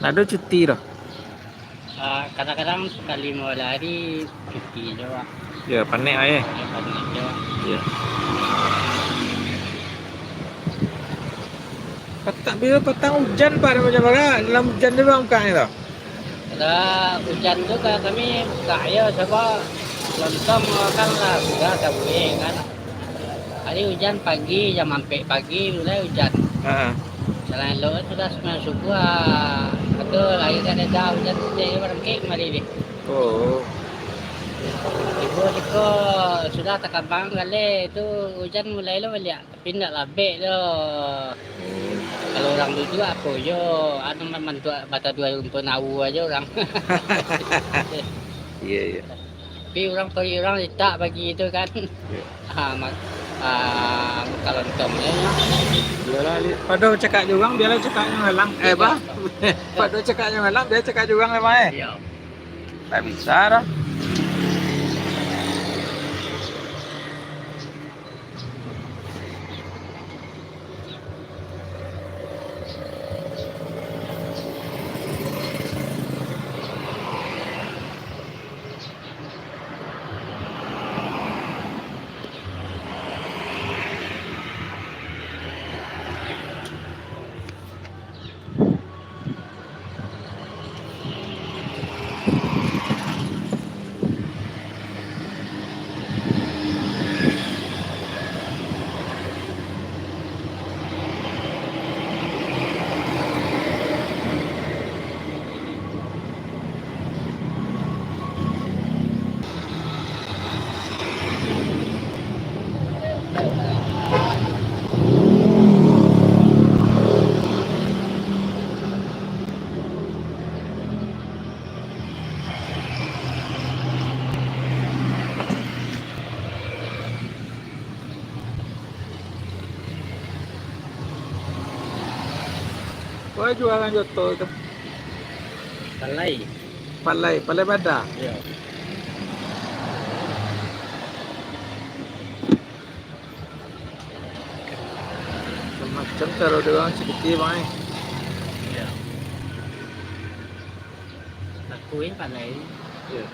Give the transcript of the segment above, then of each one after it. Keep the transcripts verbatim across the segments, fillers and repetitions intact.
Ado cuti doh? Ah, kadang-kadang sakali maulari cuti jo, Bang. Ya, panek lah, eh. Ya, panek jo. Ya. Patang, bila patang ujan, Pak, ado macam mana? Dalam ujan tu, Bang, bukaknyo tu? Kalau ujan tu, kalau kami bukak yo, sabab lontong kan lah sudah tabuih kan. Hari ujan pagi, jam ampek pagi mulai ujan. Ha. Salain elok kan sudah sumbayang subuah, ah, atau aia kan dah ujan, sitiak barangkek kamari deh. Oh. Tibo siko sudah takambang galeh tu, ujan mulai lo baliak, tapi ndak labek doh. Hmm. Kalau urang duduak apo yo, anu, mamantuak mata duo rumpun awu ajo urang. Iya, iya. Tapi urang pagi, urang litak pagi tu kan. Iya. Ah, mak-, ah, muka lontong je, mak. Bialah, li-, pado cakak jo urang, bialah cakaknyo ngalang. Eh, bah. Pado cakaknyo ngalang, bialah cakak jo urang lah, Mak, eh. Iya. Tak bisa dah. Kau jualan joto tu? Palai. Palai, palai bada? Iyo. Macam-macam caro dia orang sadikit, Bang, eh. Iyo. Laku, eh, palai. Iyo.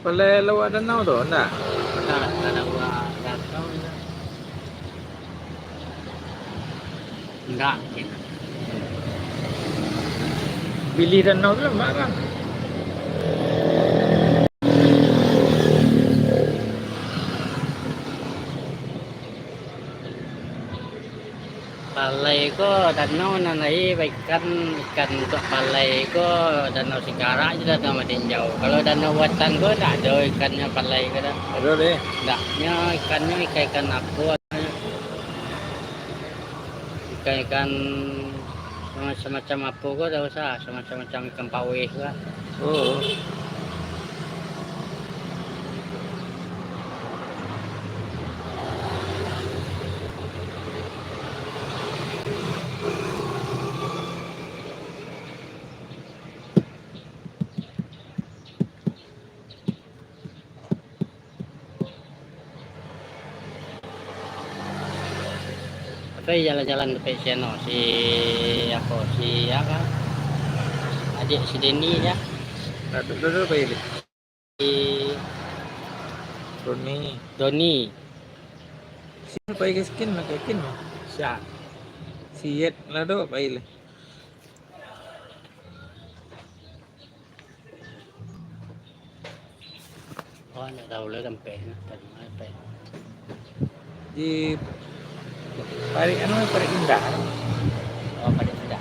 Palai lawak danau tu, ndak? Ndak, ndak lawak danau, ndak. Ndak. Bilih danau tu lah, Bang. Palai ko danau nan lai baikan, ikan untuak palai ko Danau Singkarak jo Danau Madinjau. Kalau danau buatan ko ndak ado ikannyo palai ko doh. Ado deh. Ndak, nyo ikannyo ikan-ikan apo? Ikan-ikan samacam apo ko dak usah, samacam-macam ikan paweh ko. Oh. Pakai jalan-jalan dapek si anu, si apo, si apo? Adiak si Denny ya. Duduk dulu, Pak Ili. Si Doni. Doni. Si Pak Ili skin, pakai skin. Siap. Siat lah tu, Pak Ili. Oh, ndak tahu lah sampai nah, tadi sampai. Di Parik anu, Parik Indah. Oh, Parik Indah.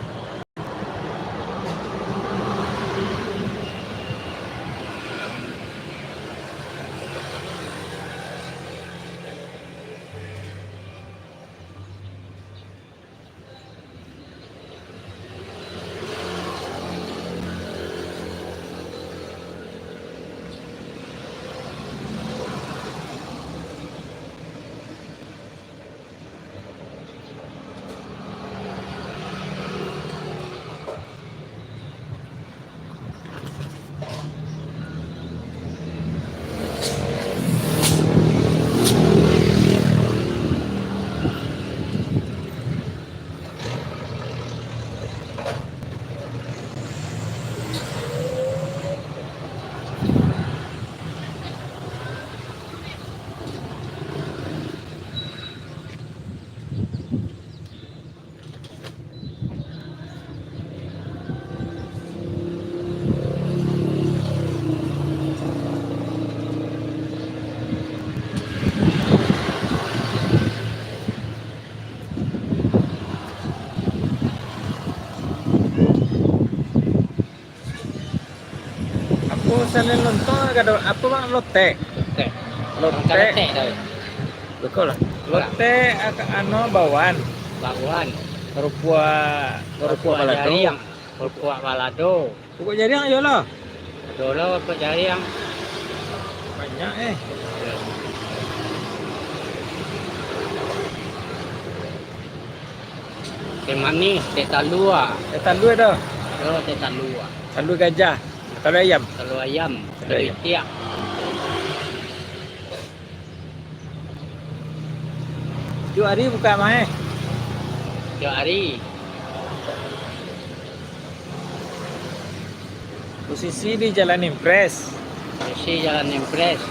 Salain lontong, ado apo, Bang? Lotek. Lotek. Lotek. Lotek dah. Betul lah. Lotek, ak-, anu, bakwan. Bakwan. Karupuak, karupuak balado. Jariang. Karupuak balado. Pokok jariang iyo lah. Ado lah pokok jariang. Banyak, eh. Teh manih, teh talua. Teh talua ado? Yo, teh talua. Talua gajah, talua ayam. Talua ayam, talua ayam. Talua itiak. Tiok ari buka mah, eh? Tiok ari. Posisi di Jalan Impres. Posisi Jalan Impres.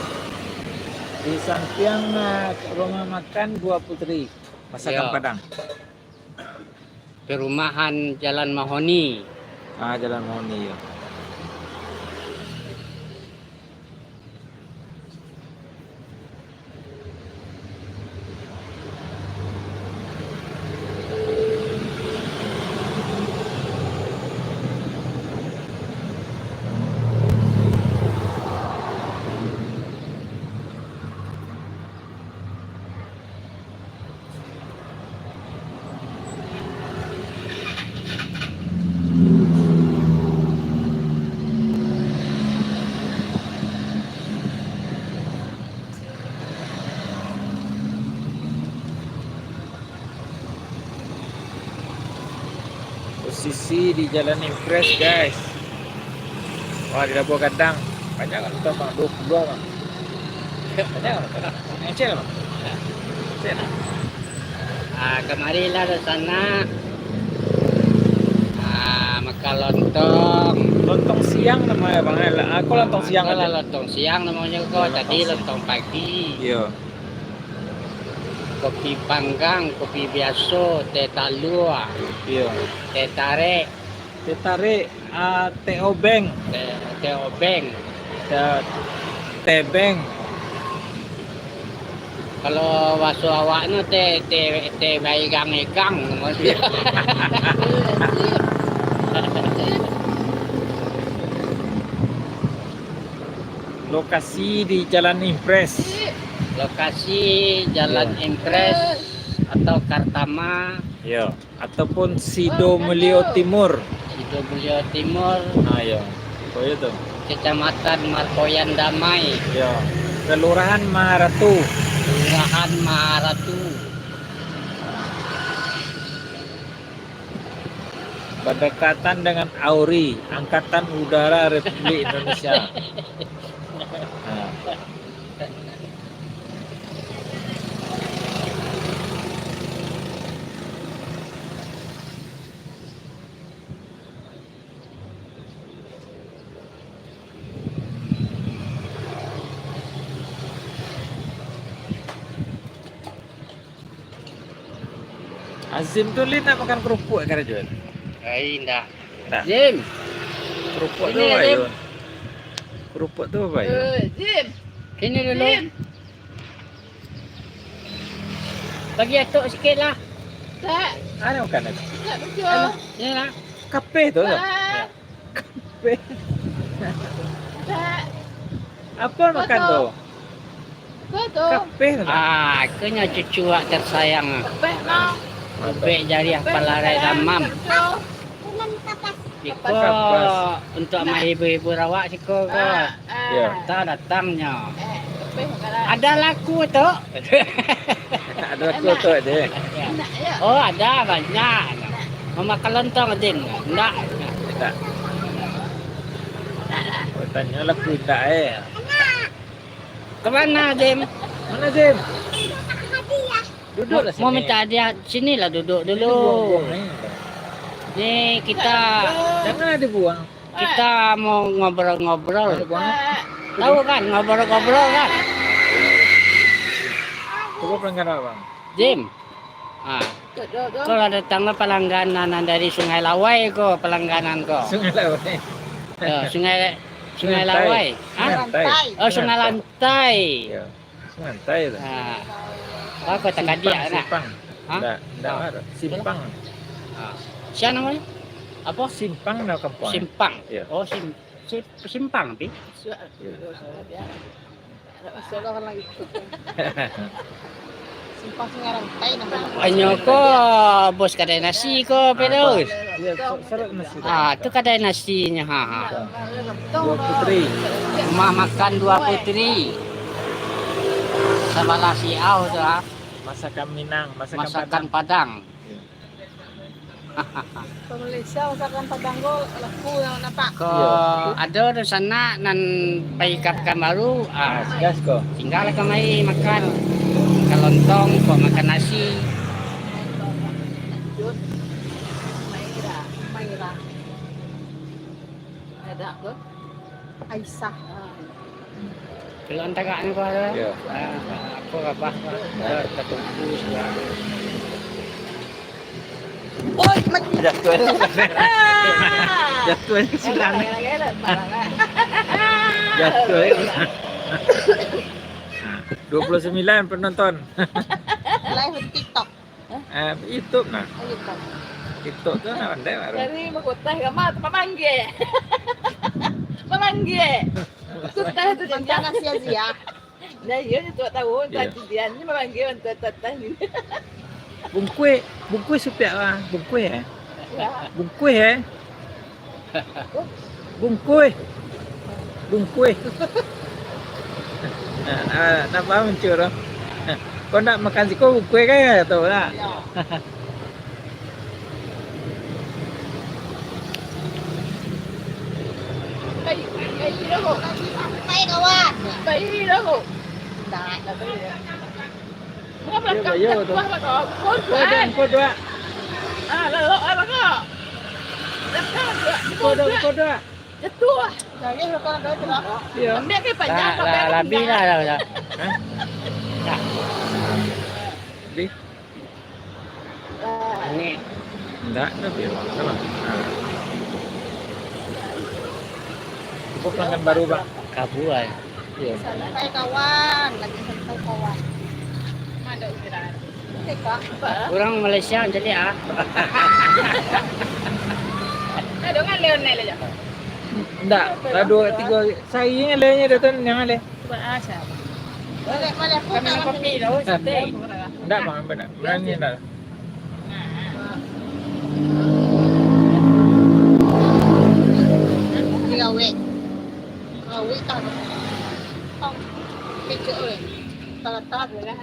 Di sampiang, ah, rumah makan Dua Putri, Masakan Padang. Perumahan Jalan Mahoni. Ah, Jalan Mahoni, yo. Posisi di Jalan Impres, guys. Wah, di Labuah Gadang. Banyak kan nonton, Bang? Dua puluh, Bang. Banyak kan nonton? Ngecek, Bang? Ngecek, nah. Ah, kamari lah di sana. Ah, makan lontong. Lontong siang namanya, Bang, eh. Lah, aku lontong siang aja. Lontong siang namanya kok. Tadi lontong pagi. Iya. Kopi panggang, kopi biaso, teh talua, iyo, teh tarik. Teh tarik, ah, teh obeng. Teh, teh obeng. Teh, teh beng. Kalau baso awak no teh, teh, teh baigang-igang. Iyo. Lokasi di Jalan Impres. Lokasi Jalan Impres atau Kartama. Iyo, ataupun Sidomulyo Timur. Sidomulyo Timur. Ah, iyo. Pokoknyo tu. Kecamatan Markoyan Damai. Iyo. Kelurahan Maharatu. Kelurahan Maharatu. Berdekatan dengan AURI, Angkatan Udara Republik Indonesia. Nah. Azim tu, Lin, nak makan kerupuk karajo? Ai, indak. Indak. Zim. Kerupuk tu, Zim. Kerupuk tu, Bayu. Eh, Zim. Sini dulu. Zim. Bagi atok sikit lah. Tak. Ada makan tu? Tak betul. Alah, sini lah. Kapeh tu, tak? Tak. Apa makan tu? Apa tu? Kapeh tu. Ah, ikonyo cucu awak tersayang. Kapeh, no. Ubek jariah palarai damam. Siko untuak mahibur-hibur awak siko ko. Ah. Ya. Tahu datangnyo. Ada laku tu. Ada laku tu aja. Oh, ada banyak. Mamakan lontong, Din? Ndak. Ndak. Oh, tanyo lah kuda, eh. Ke mana, Jim? Mana, Jim? Duduk lah sini. Mau minta hadiah, sinilah duduk dulu. Ini buang-buang, eh. Ni kita. Jangan dibuang. Kita mau ngobrol-ngobrol. Tahu kan, ngobrol-ngobrol kan? Coba pelanggan apa, Bang? Jim. Ah. Kalau datang lah pelanggan nan dari Sungai Lawai ko, pelangganan ko. Sungai Lawai. Ya, Sungai, Sungai Lawai. Hah? Lantai. Oh, Sungai Lantai. Ya. Santai lah. Nah. Apa kota Kadiak nak? Simpang. Hah? Ndak, ndak ada. Simpang. Ah. Siapa namanya? Apa? Simpang dah kampung. Simpang. Ya. Oh, Sim-, Sim-, simpang, Pi. Sudah, sudah, sudah, dia. Ada masalah lagi. Simpang Sungai Rantai namanya. Anyo ko bos kadai nasi ko, Pi, Ah, Dos? Iya, sa-, sarat nasi. Ah, tu kadai nasinyo, ha, ha. Dua Putri. Rumah makan Dua Putri. Sabalah si Au tu, ha. Masakan Minang, masakan Masakan Padang. Padang. Iya. Kalau Malaysia, masakan Padang ko laku nan nampak. Ko Iya. ado dunsanak nan pai ka Pakanbaru, ah, Ah, gas ko. tinggal ka mai makan. Ka lontong, ko makan nasi. Lanjut. Maira, Maira. Ada ko? Aisyah. Kalau antakan ko ada. Ya. Ah, apa, apa, apa. Ya. Tertumpu sudah. Oi, mat- Jatuh. Jatuh silang. Jatuh. Dua puluh sembilan penonton. Live di TikTok. Eh, YouTube nah. Oh, YouTube. TikTok tu nak pandai baru. Dari Makutai ka ma tu, pamanggil. Pamanggil. Makutai tu Mantan Asia Zia. Nah, iya, tu tak tahu, Iya. tak dia ni pamanggil mantan tatah ni. Bungkuih, bungkuih supiak lah. Bungkuih, eh? Ya. Bungkuih, eh? Bungkuih. Bungkuih. Nah, nah, nah, paham, Cur? Kau nak makan siko bungkuih kan, ya, tahu lah. Ya. Pai, pai dah ko. Pai, kawan. Pai dah ko. Tak, tak pai. Yo, yo, tu. Kau dah, kau dah. Ah, lalu, ah, lalu. Kau dah, kau dah. Jatuh lah. Iya. Ambil ke panjang, Lah, pakai lah, lah, pindah. Habis lah, dah, dah. Hah? Dah. Habis? Ini. Ndak, tapi salah. Nah. Itu pelanggan baru, Bang. Kabua, ya? Iya. Santai, kawan. Lagi santai, kawan. Ada istirahat. Urang Malaysia jadi ah. Ada ngalih online aja. Ndak, lah dua, tiga, sahari ngalih aja datang, jangan ngalih. Buat ah, siapa? Balik, balik, aku Kami tak kopi makan. Dah, Ustaz. Ndak, Bang, benar. Berani ndak? Digawek. Gawek tak. Tong. Kecek, weh. Talat-talat, weh.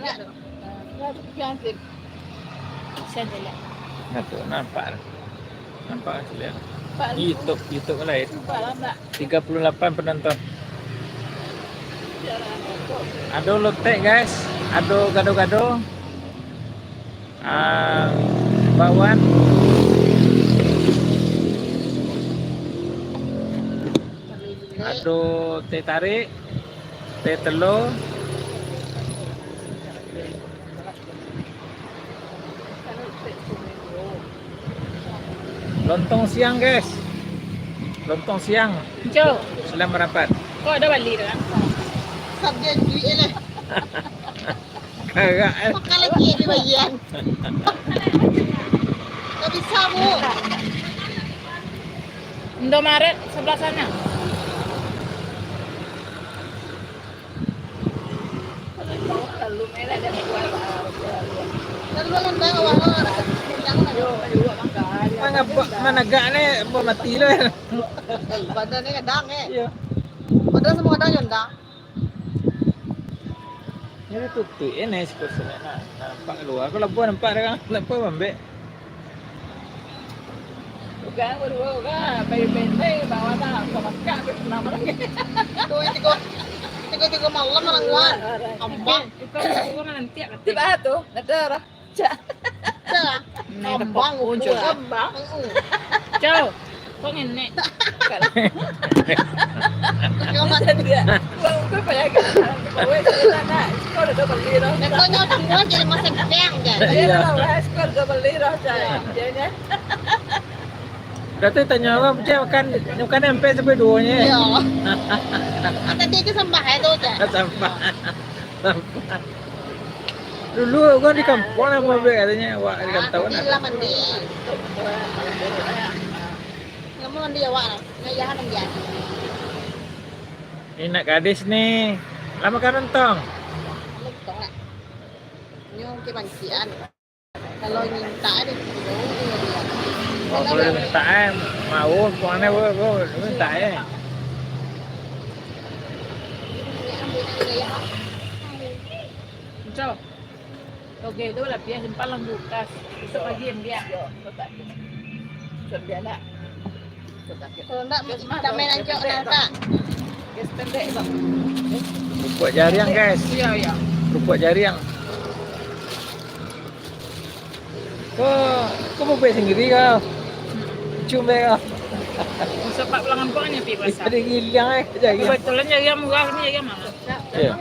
Nah, tu, nampak. Nampak, lihat. Nampak. YouTube, YouTube lain. Nampak lah, Mbak. Tiga puluh lapan penonton. Ado lotek, guys. Ado gado-gado. Ah, bakwan. Ado teh tarik, teh telo. Lontong siang, guys. Lontong siang. Cok. Selamat merapat. Kok ada bali tu, kan? Sabda duit lah. Karak, eh. Makan lagi di bagian. Tak bisa, Bu. Indomaret sebelah sana. Mana, managak ni, buat mati lo. Badan ni kadang, eh. Iya. Padahal semua kadang nyondang. Ini tutup, eh, nice person, eh, nah. Nampak keluar. Aku labuah nampak dah, kan? Nampak mambek. Bukan, berdua, bukan. Baik-baik, bawa dah. Bukan makan, tapi senang banget. Tuh, tiga, tiga, tiga malam orang luar. Ambang. Tiba tu, ada orang. Cak. Cak. Ambang, Cak. Ambang. Cau. Kau ngenek. Kau mati dia. Kau, kau payah gitu. Kau wes sana. Kau udah double zero. Kau nyampe semua jadi masa geng, kan? Iya. Kau wes, kau double zero, Cak. Iya. Dia, ya. Dah tu tanya apa, Cak, makan, makan sampai, sampai duo nya. Iya. Tadi ke sambah, eh, tu, Cak. Sambah. Sambah. Dulu kan di kampuang lah, mau beli katanya, awak di rantau kan. Mandi lah, mandi. Kamu mandi awak lah. Nah, iya, mandi. Ni nak gadis ni. Lamo ka nonton? Nonton lah. Nyo ke mancian. Kalau mintak ni, oh, kalau mintak, eh, mau, puang ni, bu, bu, mintak, eh. Cok. Oke, tu lah, biar simpan dalam kulkas. Besok pagi ambiak. Yo, betul tak? Besok ambiak nak. Kalau ndak, gas mah, tak main gas ancok pendek, nangkak. Gas pendek, Bang. Rupuak jariang, guys. Iya, iya. Rupuak jariang. Kau, kau berbuat sendiri kau? Cuma kau. Sebab pulang kampung ni, pi, basah. Ada giliang, eh, jariang. Kebetulan jariang murah ni, jariang mahal. Iya.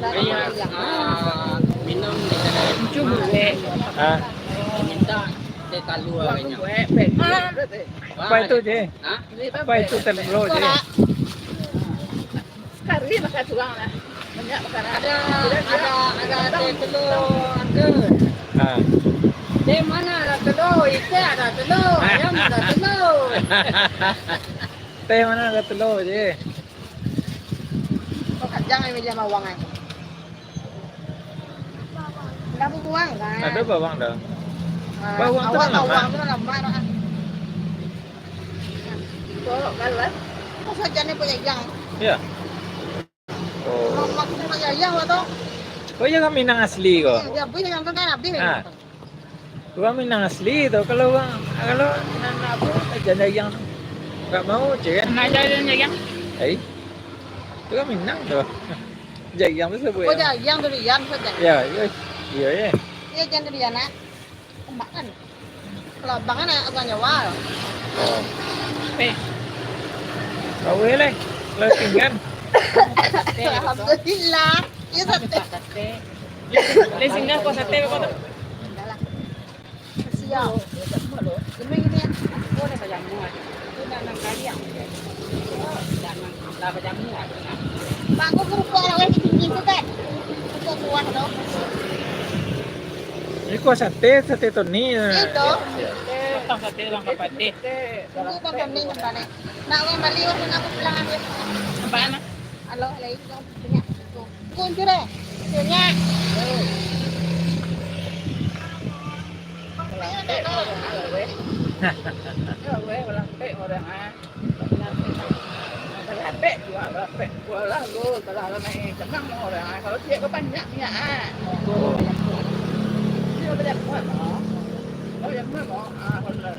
Iya. Ah, minum di sana. Cubo, eh. Ah. Minta teh talua banyak. Apa itu, Cik? Hah? Apa itu telur, Cik? Sekali makan surang lah. Banyak makan. Ada, ada, ada teh telur, angka. Ah. Teh mana ada telur? Ikan ada telur, ayam ada telur. Teh mana ada telur, Cik? Kau kajang yang milih bawang, eh. Dah bawang, kan? Ada bawang dah. Ah, bawang tu awak lemak. Bawang tu lemak, ah. Kau kalah. Kau saja ni punya yang. Ya. Oh. Mamak tu punya yang, awak tu. Kau yang Minang asli kau? Ya, dia punya yang tu kan habis. Ah. Urang Minang asli tu. Kalau urang, kalau nan apo, jan jariang tu. Ndak mau je kan? Nah, jan jariang. Ai. Urang Minang tu. Jariang tu sabuik. Oh, jariang tu dian saja. Ya, ya. Iya, ya. Iya, jan tu dian, nak. Makan. Kalau abang kan nak abang Jawa. Oh. Eh. Kau boleh, kalau pinggan. Alhamdulillah. Iya, sate. Sate. Lai singgah ko sate ko tu? Enggak lah. Siap. Ini gini ya. Aku ada bajamu. Itu dah enam kali yang. Dah enam, dah bajamu. Pak, aku kerupuk lah, weh, tinggi tu kan. Kerupuk kuah tu. Ini kuah sate, sate toni. Itu. Potong sate, bang, kapatih. Tunggu, bang, kami kembali. Nak, bang, balik, bang, aku pulang ambil. Apaan, ah? Alo, lai, bang. Punyo. Kun tu deh. Punyo. Lapek urang ah. Lapek juo, lapek juo lah, lo, lah, lah, tenang urang ah. Kalau ciek ko banyak minyak ah. Ciek banyak kuat, ah. Kalau yang kuat, ah, kalau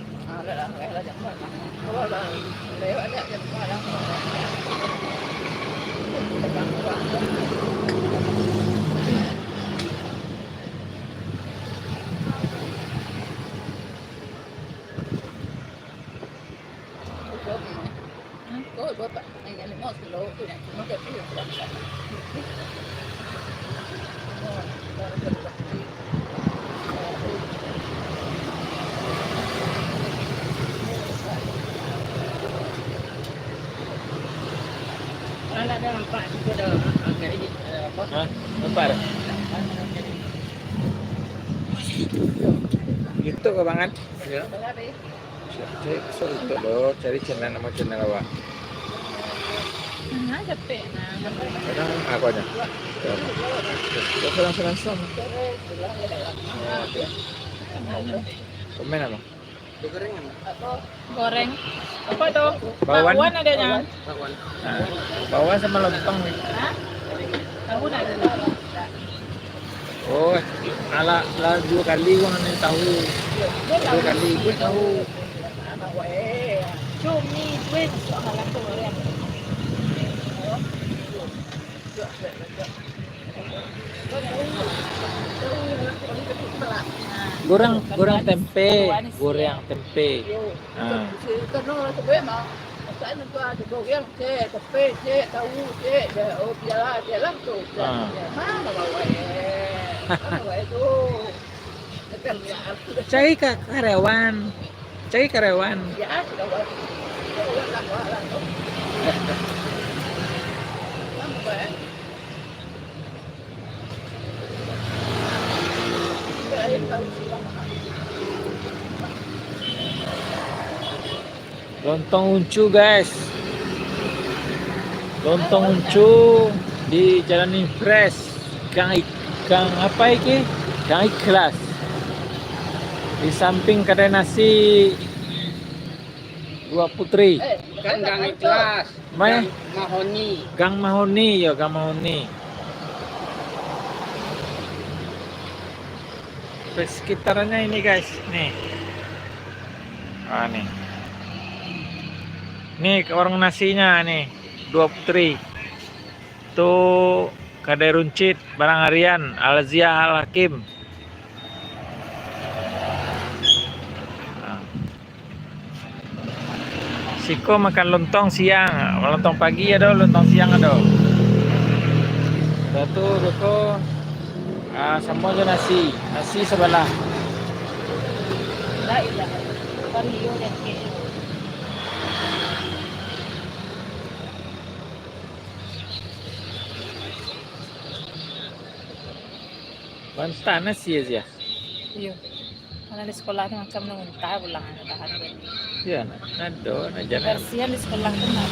Kalau ndak ado nampak, situ ado, ah, kali ni, eh, apo? Ha? Nampak dah? YouTube ke, Bang, kan? Ya. Cari, cari, cari channel, nama channel awak. Nah, capek, nah. Kadang aku aja. Ya. Ya, langsung, langsung. Komen apa? Goreng. Apa tu? Bakwan. Bakwan adanya. Nah, bakwan sama lontong ni. Hah? Tahu nak? Oh, alah, lah dua kali gua ngambil tahu. Dua kali gua tahu. Cumi, duit, soal aku goreng. Goreng, goreng tempe, goreng tempe. Ha. Goreng, cek, tempe, cek, tahu, cek, oh, biarlah, biarlah tu. Ha. Mana bawa, eh? Mana bawa tu? Cari ka-, karyawan. Cari karyawan. Lontong Uncu, guys. Lontong Uncu di Jalan Impres, Gang Ik-, Gang apa iki? Gang Ikhlas. Di samping kadai nasi Dua Putri. Eh, bukan Gang Ikhlas. Mai? Gang Mahoni. Gang Mahoni, yo, Gang Mahoni. Sekitarnya ini, guys, nih. Ah, nih. Nih, ke warung nasinya nih, Dua Putri. Tu kadai runcit, barang harian, Alzia Al Hakim. Nah. Siko makan lontong siang, lontong pagi ado, lontong siang ado. Sudah tu, beko, ah, samo jo nasi, nasi sabalah. Bantuak nasi aja. Iyo. Karano di sekolah tu macam nang muntah pulang, tahan. Iyo, nak, nak do, nak jalan. Kebersihan di sekolah tu nak.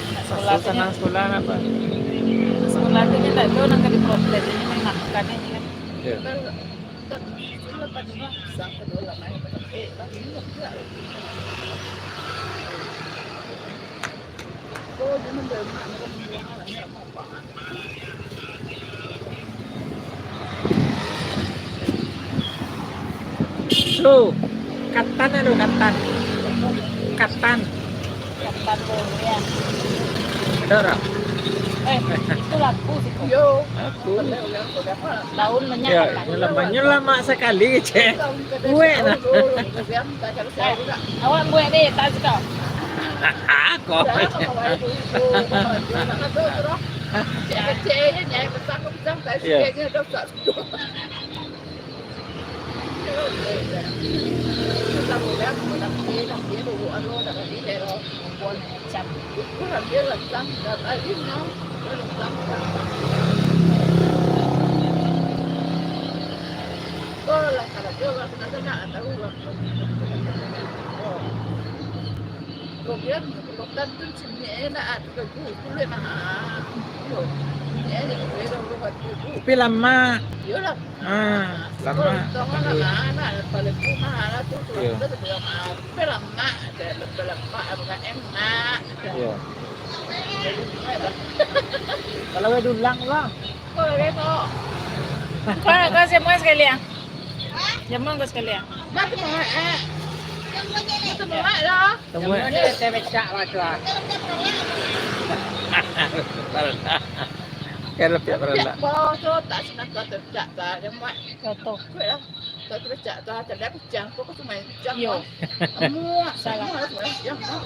Nak sekolah tu sanang nyo, sekolah napa? Sekolah tu nyo tak do nang ka diprotes, ini main makan aja kan. Iyo. Tu, katan ado, katan. Katan. Katan boleh, ya. Ado urang? Eh, itu laku situ. Yo. Laku. Daun banyak. Ya, katan. Nyo lamak, nyo lamak sakali, cek. Buek nah. Eh, awak buek deh, tak suka. Kok. Iyo. Tapi lamak. Ah, lamak. Iyo. Iyo. Kalau wae dulang lah. Kau, kau semua sekali, ah. Jamuan kau sekali, ah. Nak semua, eh. Nak semua lah. Semua. Jamuan dia teh becak lah tu, ah. Kalau tak pernah. Kalau tak pernah. Bau tu tak senang kau terpecah, tak. Jamuan. Kau tu. Kuat lah. Tak terpecah, tak ada pecah. Kau cuma pecah. Yo. Semua. Salah. Semua lah, semua lah. Pecah, semua.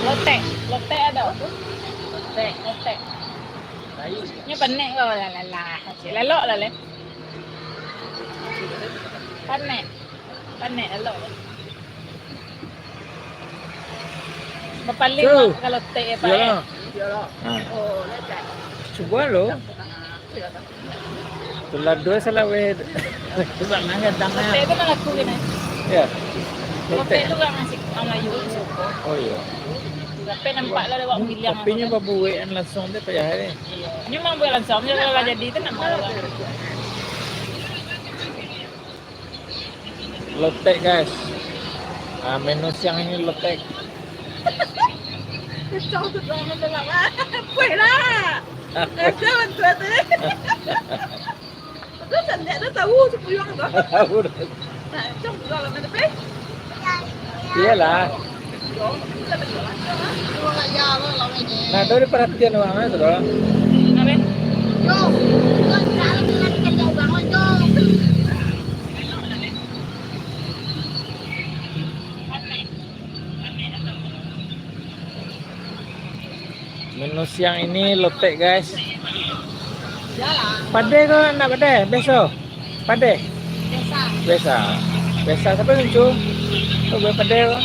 Lotek. Lotek ada. Lotek. Lotek. Nyo panek kau lah, lah, lah. Lalok lah, leh. Panek. Panek lalok. Bapaling lah kalau tek, ya, Pak, eh. Iyolah. Ha. Cubo lo. Tu lah duo salah weh. Tek tu malaku kini. Ya. Tek tu kan masih Melayu, suko. Oh, iyo. Tapi nampak lah lewat bilang. Tapi nyo babuek kan langsung tu payah ni. Iyo. Nyo memang buek langsung, nyo kalau lah jadi tu nak malu. Lotek, guys. Ah, menu siang ini lotek. Kacau tu, jangan tengok, ah. Kuih lah. Kacau tu, tu. Betul, cantik tu, tahu, sepuyuang tu. Tahu tu. Nah, cong tu dalam mana, Pe? Iyolah. Nah, tu diperhatian urang tu, doh. Amin. Menu siang ini lotek, guys. Padeh ko ndak padeh? Biaso? Padeh? Biaso. Biaso. Biaso. Siapo nguncu? Oh, buek padeh ko.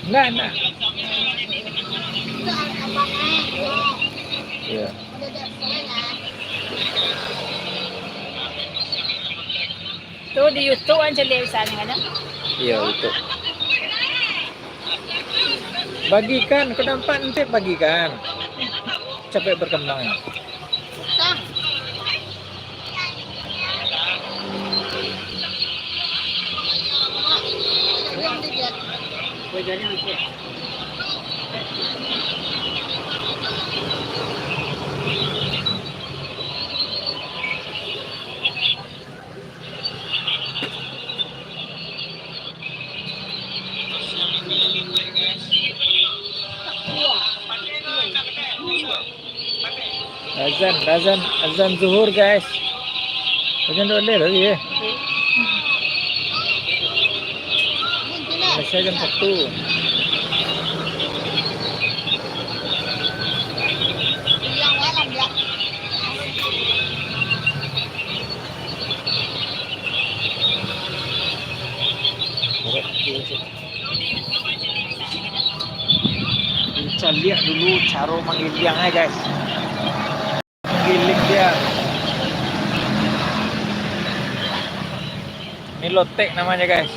Ndak, ndak. Iya. Tu di YouTube kan caliak bisa ni kan? Iya, YouTube. Bagikan, kau nampak nanti bagikan. Capek berkembang. Azan, azan, azan zuhur, guys. Azan dah boleh lagi, ya. Malaysia jam satu. Caliak dulu caro manggiliang, eh, guys. Manggiling dia. Ini lotek namanya, guys.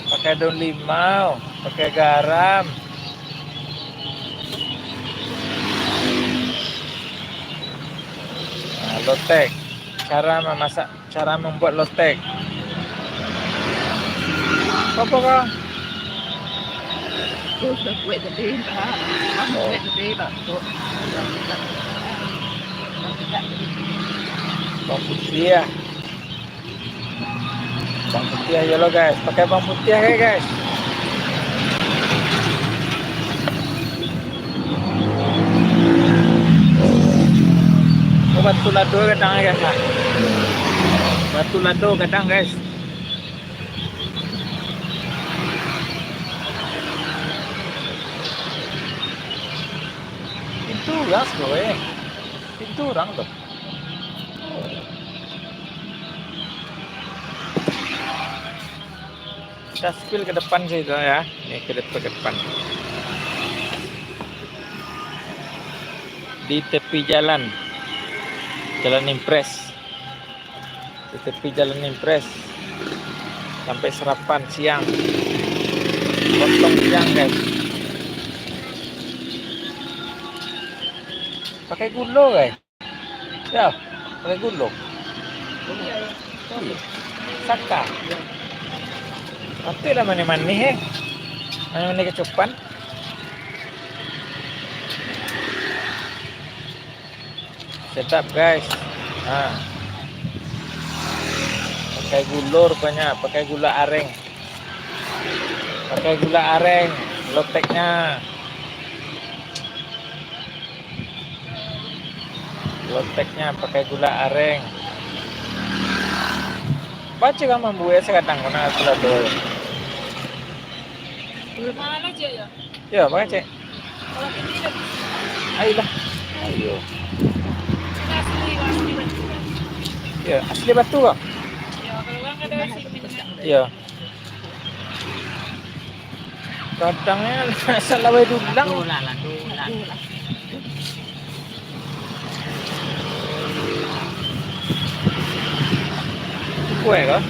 Pakai daun limau, pakai garam. Nah, lotek. Cara memasak, cara membuat lotek. Apa kau? Aku udah buat tadi, Pak. Aku Oh. buat tadi, Pak. Bawang putiah. Bawang putiah yo lo, guys. Pakai bawang putiah, ya, guys. Oh, batu lado gadang, guys, nah. Batu lado gadang, guys. Pintu gas, bro, eh. Pintu urang tu. Kita spill ke depan situ ya. Ini ke depan, ke depan. Di tepi jalan. Jalan Impres. Di tepi jalan Impres. Sampai sarapan siang. Potong siang, guys. Pakai gulo, guys. Ya, pakai gulo. Iya. Saka. Patut lah manih-manih, eh. Manih-manih kecupan. Sedap, guys. Ha. Pakai gulo rupanya, pakai gula areng. Pakai gula areng, loteknya. Loteknya pakai gula areng. Baco kan mambuek sakadang ko nak gula tu. Mana cek ya? Ya, pakai cek. Kalau ini lebih Ayolah. Ayo. Ini asli, asli batu. Ya, asli batu kah? Ya, kalau orang ada simen. Ya. Kadangnya salah wae dulang. Lado lah, lado lah. Kue kah?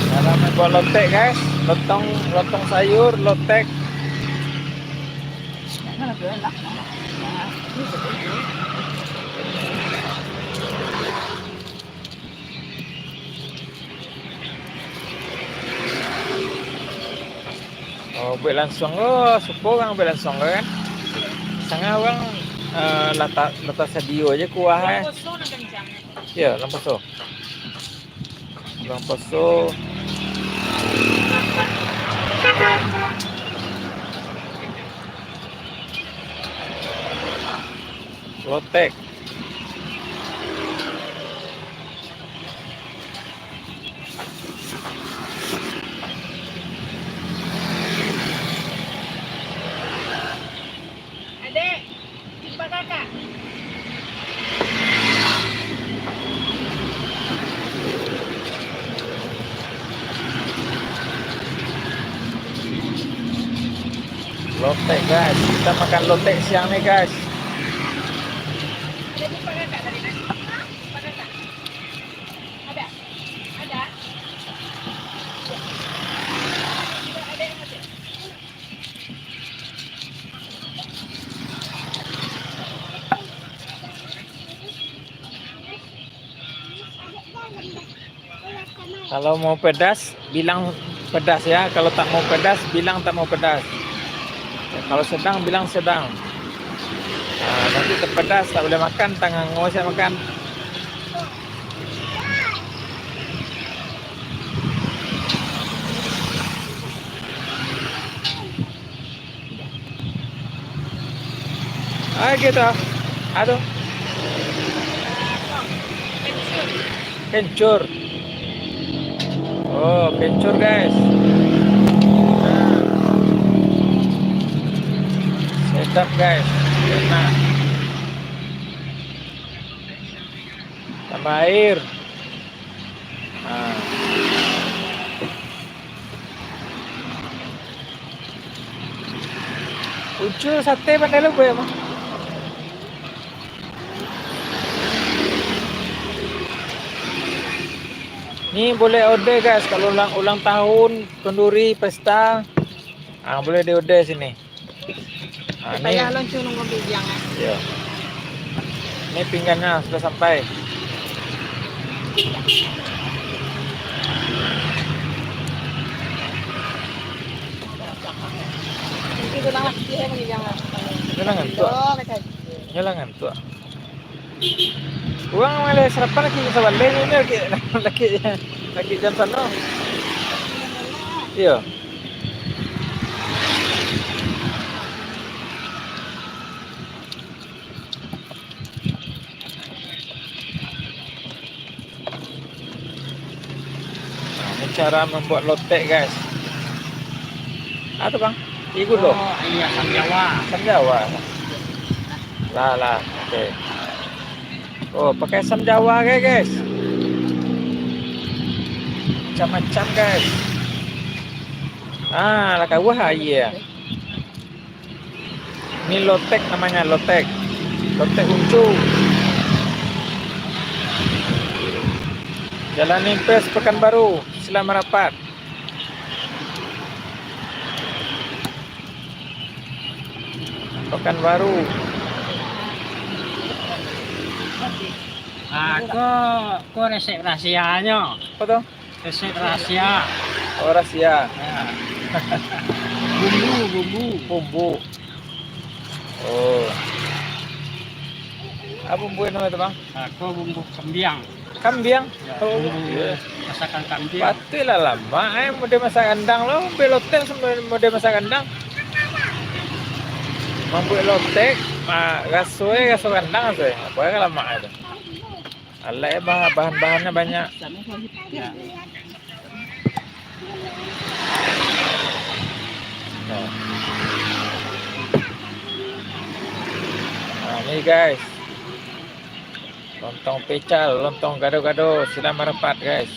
Dalam buat lotek, guys. Lontong, lontong sayur, lotek. Oh, buek lansuang ko, suko urang buek lansuang ko kan. Sanga urang, eh, lah ta-, lah tasadio je kuah, eh. Urang poso nan kancang. Yo, urang poso. Urang poso. Lotek. Adek, jumpa kakak. Lotek, guys. Kita makan lotek siang nih, guys. Kalau mau pedas, bilang pedas ya. Kalau tak mau pedas, bilang tak mau pedas. Kalau sedang, bilang sedang. Nah, nanti terpedas, tak boleh makan, tangan ngos yang makan. Ah, gitu. Aduh. Kencur. Oh, kencur, guys. Nah. Sedap, guys. Enak. Tambah air. Nah. Ucul sate pandai lo buek mah. Ni boleh order, guys, kalau ulang, ulang tahun, kenduri, pesta. Ah, boleh di order sini. Ah, ni. Payah lo nunggu pinggan, eh. Iya. Ini pinggannya sudah sampai. Ini tulang lagi, eh, pinggan. Ini lah ngantuk. Oh, kata. Ini lah ngantuk. Urang mulai sarapan lagi sabaleh ni, lagi, lagi, lagi jam sano. Iyo. Nah, ini cara membuat lotek, guys. Apa tu, Bang? Igu lo? Oh, iya, asam jawa. Asam jawa. Lah, lah. Oke. Oh, pakai asam jawa, guys, guys. Macam-macam, guys. Ah, lah kawah aia. Ini lotek namanya, lotek. Lotek Uncu. Jalan Impres, Pekanbaru. Silakan merapat. Pekanbaru. Ah, ko, ko resep rahasianyo. Apa tu? Resep rahasia. Oh, rahasia. Ya. Bumbu, bumbu. Bumbu. Oh. Apa bumbu yang namanya tu, Bang? Ah, ko bumbu kambiang. Kambiang? Ya, oh, bumbu, iya. Masakan kambiang. Patuiklah lamak, eh, model masak kandang lo, mambuek lotek model masak kandang. Mambuek lotek, ah, raso, eh, raso kandang raso, eh. Apa yang lamak tu? Alat, eh, bah-, bahan-bahannya banyak. Ya. Nah. Nah, ni, guys. Lontong pecal, lontong gado-gado, silakan merapat, guys.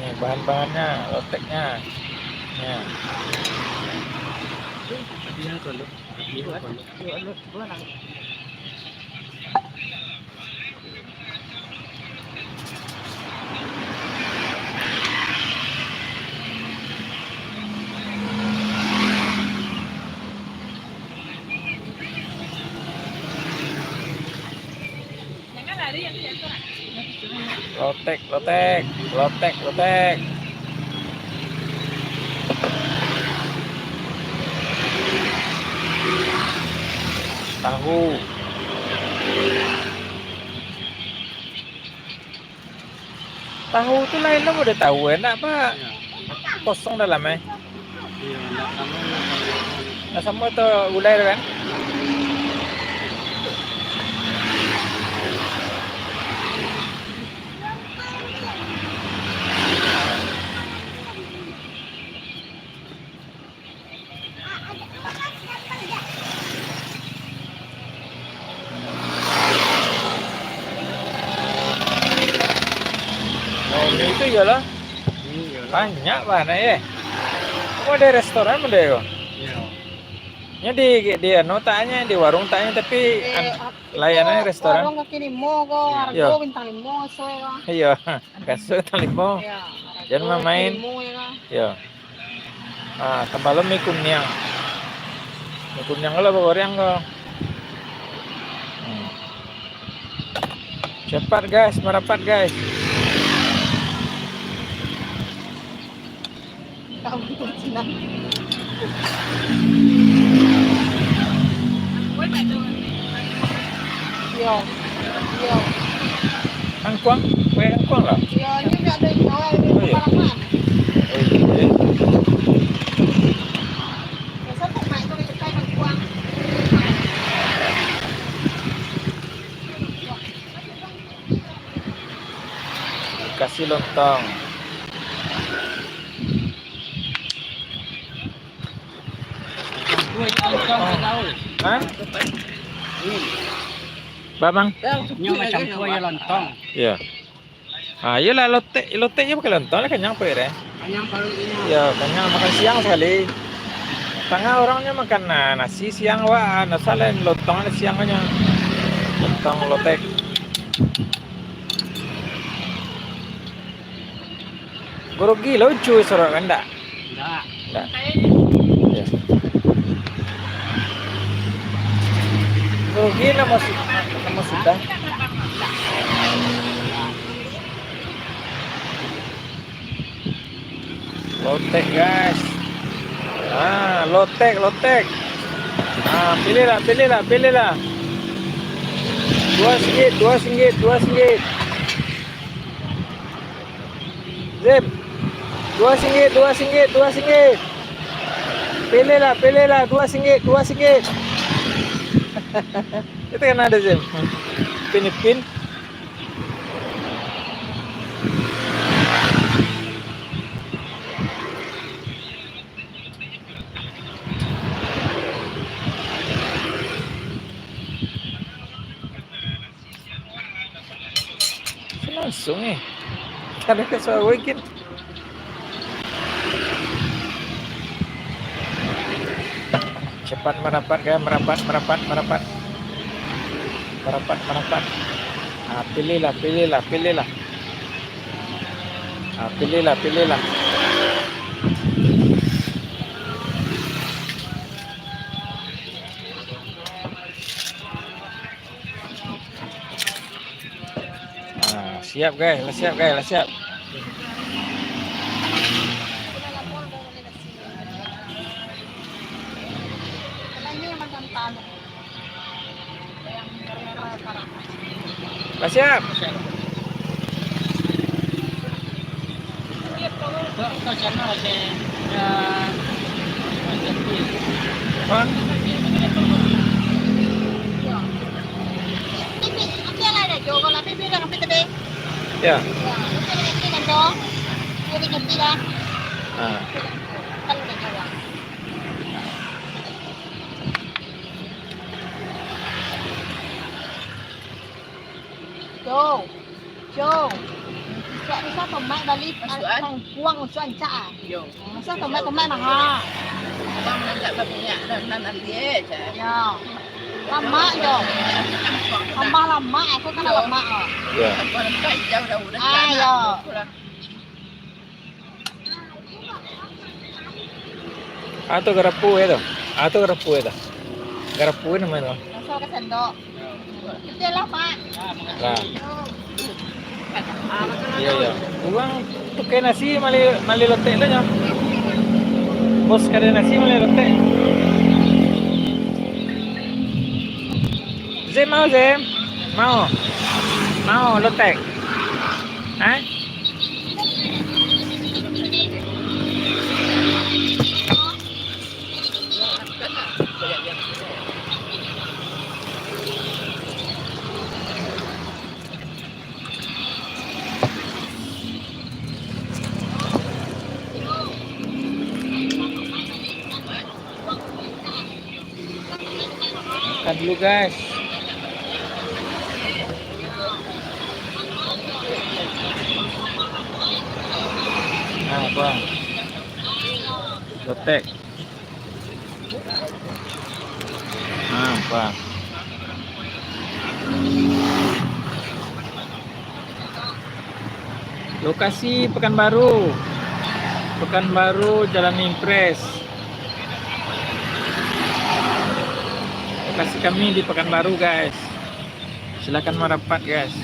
Ni bahan-bahannya, loteknya. Ni. Lotek, lotek, lotek, lotek. Tahu. Tahu tu lain lah, udah tahu enak, Pak. Iya. Kosong dalam, eh. Iya, ndak sama lah kalau. Ndak sama tu gulai tu kan? Iyolah. Hmm, iyolah. Banyak banget, eh. Kok ada restoran pun deh, kok? Iya. Nya di, di anu taknyo, di warung taknyo, tapi an-, layanannya restoran. Warung kaki limo ko, harga bintang limo, so, ya. Iya, biasa bintang limo. Iya, jangan main-main. Kaki limo, ya, kan? Iya. Ah, tambah lo mie kuniang. Mie kuniang lo bagoreng ko. Hmm. Cepat, guys, marapat, guys. Iyo. Iyo. Kangkuang? Kue kangkuang lah. Iyo, ini ndak ada ikan, ini. Oh, iya. Kapalaman. Oh, iya. Biasa tu, Mak, itu kita kangkuang. Dikasih lontong. Hah? Bang? Nyo macam kue lontong. Iya. Ah, iyolah, lotek, lotek je pakai lontong lah, kanyang paruik deh. Kanyang paruik inyo. Iya, kanyang, makan siang sekali. Tangah orangnya makan, nah, nasi siang, wak, nah, salah lontong ada siang aja. Lontong, lotek. Grogi lah, ucu sorok kan, ndak? Ndak. Ndak. Iya. Grogi namo su-, namo sudah. Lotek, guys. Ah, lotek, lotek. Ah, pilihlah, pilihlah, pilihlah. Dua singgit, dua singgit, dua singgit. Zim, dua singgit, dua singgit, dua singgit. Pilihlah, pilihlah, dua singgit, dua singgit. Itu kan ada, Zim. Pin, pin. Langsung, eh. Kada ka suaro gin. Cepat marapat, guys, marapat, marapat, marapat. Marapat, marapat. Ah, pilihlah, pilihlah, pilihlah. Ah, pilihlah, pilihlah. Ah, siap, guys, lah siap, guys, lah siap. Lah siap. Hah? Ya. Ah. Jo, Jo. Cak bisa tomat bali, masuak, ah, kangkuang masuak ancak, ah. Yo. Masuak tomat-tomat mah, ha. Abang nak baminyak nan, nan, nan dia, cak. Yo. Lamak, Jo. Tambah lamak, aku kan lamak, ah. Yo. Tambah lemak, jauh dah, udah. Ah, yo. Ah, tu garapu e tu. Ah, tu garapu e tu. Garapu e namo tu. Masuk ka sendok. Betul lah, Pak. Lah. Iyo, iyo. Urang tuka nasi mali, mali lotek tu nyo. Bos kada nasi mali lotek. Zem mau, Zem? Mau? Mau lotek? Hah? Makan dulu, guys. Bang. Lotek. Nah, bang. Lokasi Pekanbaru. Pekanbaru, Jalan Impres. Lokasi kami di Pekanbaru, guys. Silakan marapat, guys.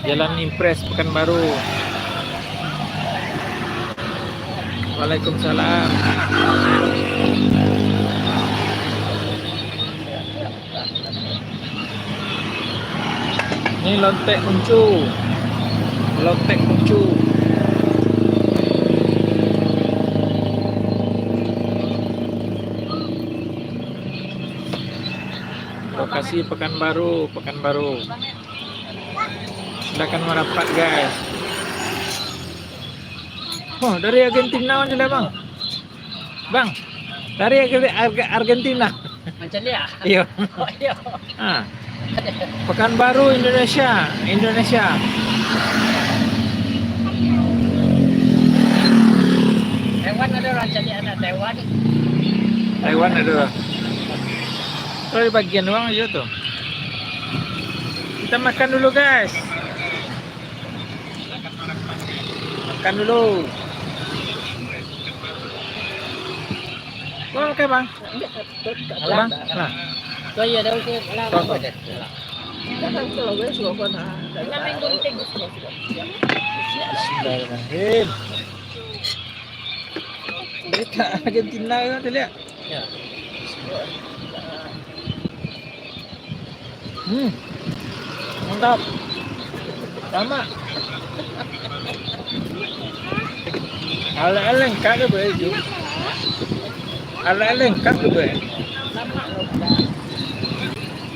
Jalan Impres, Pekanbaru. Waalaikumsalam. Ni Lotek Uncu. Lotek Uncu. Lokasi Pekanbaru, Pekanbaru. Silakan marapat, guys. Oh, dari Argentina aja lah, Bang. Bang, dari Arge-, Arge-, Argentina. Macam dia? Iya. Oh, iya. Ah. Pekanbaru, Indonesia, Indonesia. Taiwan ada orang cari anak Taiwan. Taiwan ada. Kalau di bagian orang aja tuh. Kita makan dulu, guys. Makan dulu. Bang, oke, Bang. Bang, nah. Tuh, iya, daun sini. Tuh, tuh. Bismillahirrahmanirrahim. Berita Argentina kan, tuh, lihat. Ya. Hmm. Mantap. Sama. Alat-alat lengkap tu, boy, tu. Alat-alat lengkap tu, boy.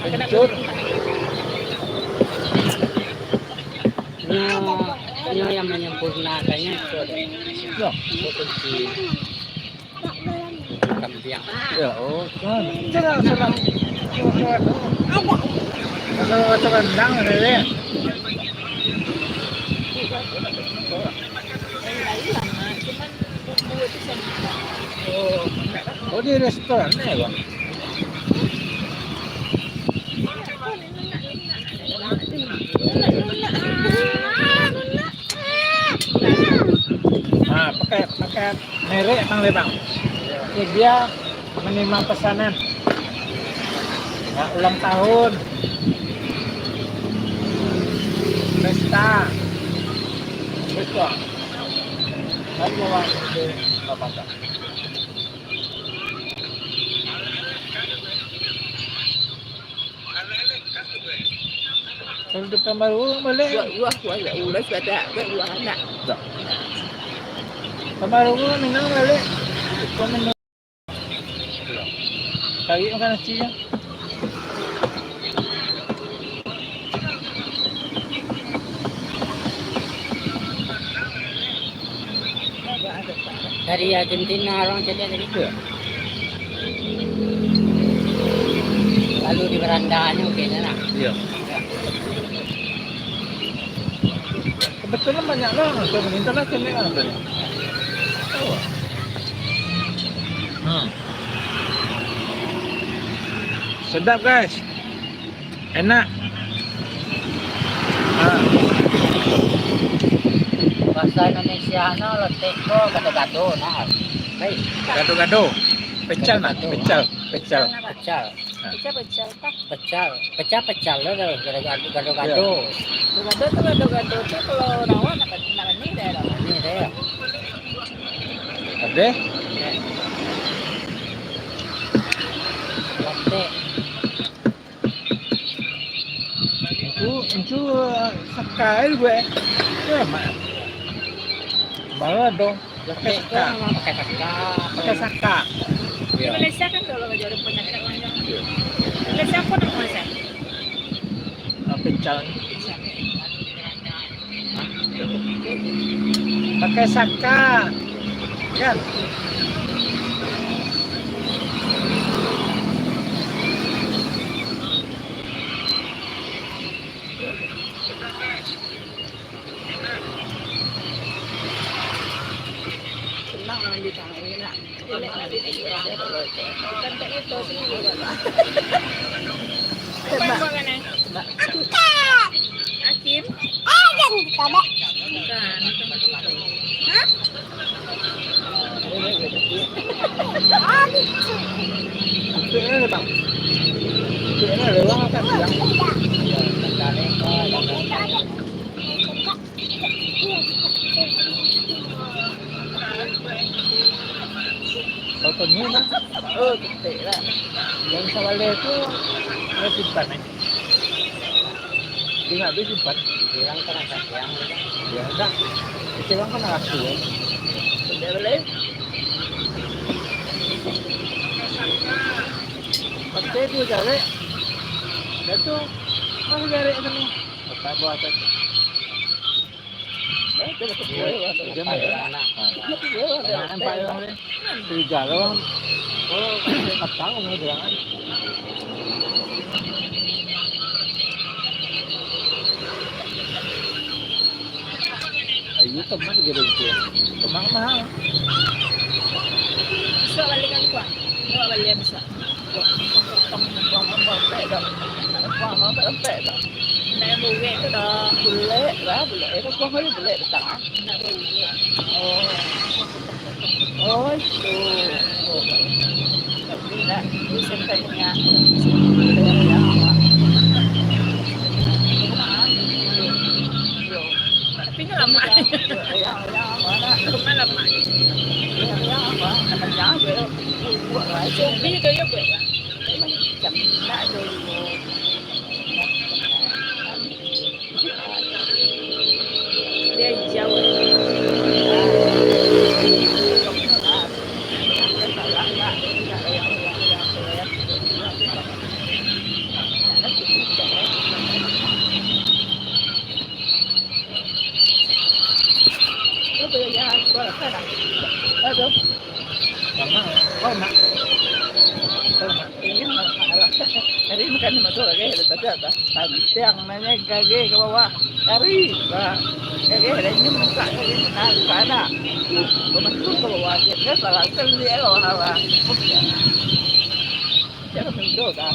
Kencur. Nyo, nyo yang menyempurnakannya itu ada. Yo. Itu kunci. Kambiang. Ya, oh, kan. Jangan senang. Masalah rendang, Rere. Oh, oh, di restoran, ya, Bang? Ah, pakai, pakai merek, Bang, le, Bang. Jadi dia menerima pesanan. Ya, ulang tahun. Pesta. Pesta. Mari, Bang, kita makan. Kalau depan baru balik. Buat buah, buah, buah, buah, buah, anak. Tak. Depan baru minum balik. Kau minum. Cari makan nasi je. Dari Argentina orang caliak dari tu. Lalu di berandanya mungkin lah. Iya. Kebetulan banyak lah, minta lah caliak lah. Hmm. Sedap, guys. Enak. Ha. Bahasa Indonesia no lotek ko gado-gado nah. Baik. Gado-gado. Pecel nah, gado-gado. Pecel, pecel. Pecel. Ha. Pecel, pecel, tah. Pecel. Pecel, pecel lo, gado-gado, gado-gado. Iya. Gado-gado tu, gado-gado tu kalau rawa nak, nak manih deh, rawa. Manih deh. Ada? Ya. Lotek. Itu, itu, eh, sakai buat. Ya, mak. Baru dong. Pakai saka. Pakai saka. Pakai saka. Di Malaysia kan kalau baju ada penyakit macam. Malaysia apa nama Malaysia? Ah, pecel. Pakai saka. Kan? Bukan Kak Yuto sendiri, Kak. Siapa yang buat kan, eh? Hakim? Bukan, bukan Kak Yuto. Hah? Foto ni lah. Oh, ketek lah. Yang sabaleh tu, dia simpan, eh. Dia nak habis simpan. Hilang kan rasa hilang. Ya, dah. Kecil kan rasa, eh. Dia boleh. Pakai tu jarek. Dah tu, mana jarek tu ni? Letak bawah tu. Ayo, teman gitu, gitu. Teman mahal. Bisa balikan kuah. Bawa balian bisa. Nak buek tu dah. Bulek lah, bulek. Eh, kau kau bulek datang, ah. Nak buek. Oh. Oh, itu. Tapi nak, itu sampai punya. Tapi ni lamak. Yang, yang mana? Rumah lamak. Yang, yang apa? Yang, yang apa? Zombie tu ya, buat lah. Macam nak dulu. Dia hijau. Aduh. Sama. Kau nak? Kau nak? Ini mah, hari makan sama tu lagi, tapi apa? Pantiang nanya gage ke bawah. Kari, bah. Gage, dan ini muka gage. Nah, buka ada. Betul ke bawah, dia salah, sendiri ke bawah, bah. Cara mendoa.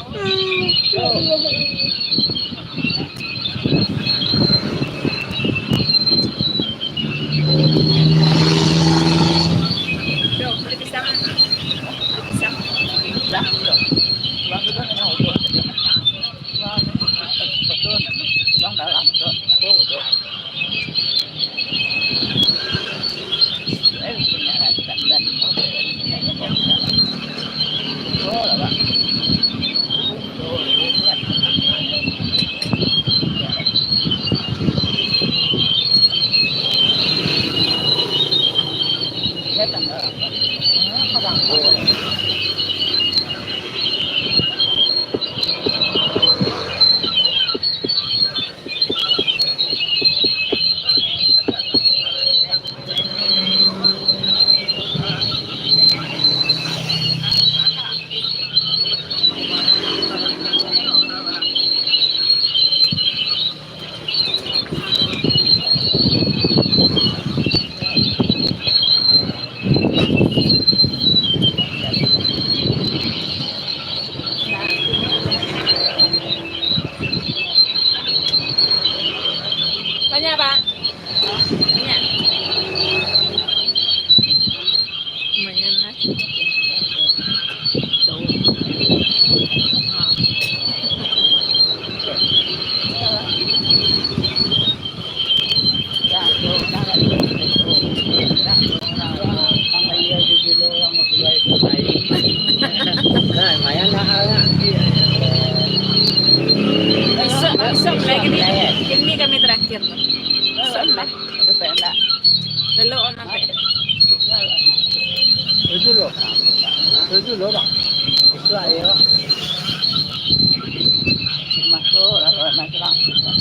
Banyak, Pak? Banyak. Lumayan lah. Jauh. Nah, lumayan lah, lah. Besok, besok lagi ni. Ini kami terakhir. Besok lah. Ada pendak. Lalu on sampai. Itu loh. Itu loh, Bang. Itu ayo. Masuk, lalu masuk langsung.